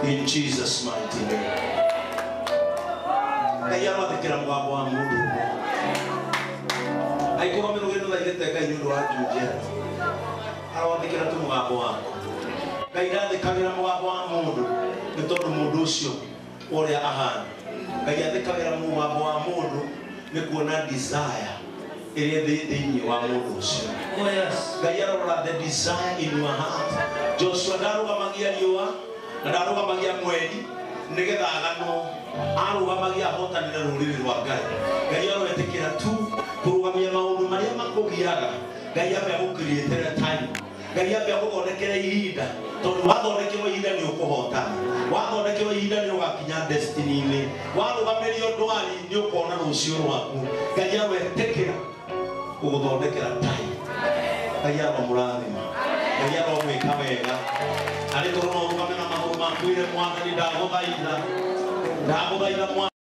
In Jesus mighty name. Ngai aroathĩkĩra mũgambo wa mũndũ ũmwe. Angĩkorwo mĩrũgĩ nĩũthaithĩte Ngai nĩ ũndũ wa njunjera, aroathĩkĩra tu mũgambo waku. Ngai ndathĩkagĩra mũgambo wa mũndũ nĩ tondũ mũndũ ũcio ũrĩa ahana. Ngai athĩkagĩra mũgambo wa mũndũ nĩ kuona desire ĩrĩa thĩinĩ wa mũndũ ũcio. Oh yes. Ngai arora the desire in your heart. Joshua ndarũgamagia riũa na ndarũgamagia mweri Nigetha agano arugamagia ahotanire rũrĩrĩ rwa Ngai. Ngai aroetĩkĩra tu kũrũgamia maũndũ marĩa makũgiaga. Ngai ambe agũcreatĩre time. Ngai ambe agũthondekere ihinda, tondũ wathondekerwo ihinda nĩ ũkũhotana, wathondekerwo ihinda nĩ ũgakinya destiny-inĩ, warũgamĩrio ndwari nĩ ũkona rũciũ rwaku. Ngai aroetĩkĩra gũgũthondekera time. Ngai aromũrathima, Ngai aromwĩka wega. Arĩ korwo no ũrũgame na magũrũ maku wĩre Mwathani, ndagũthaitha, ndagũthaitha Mwathani.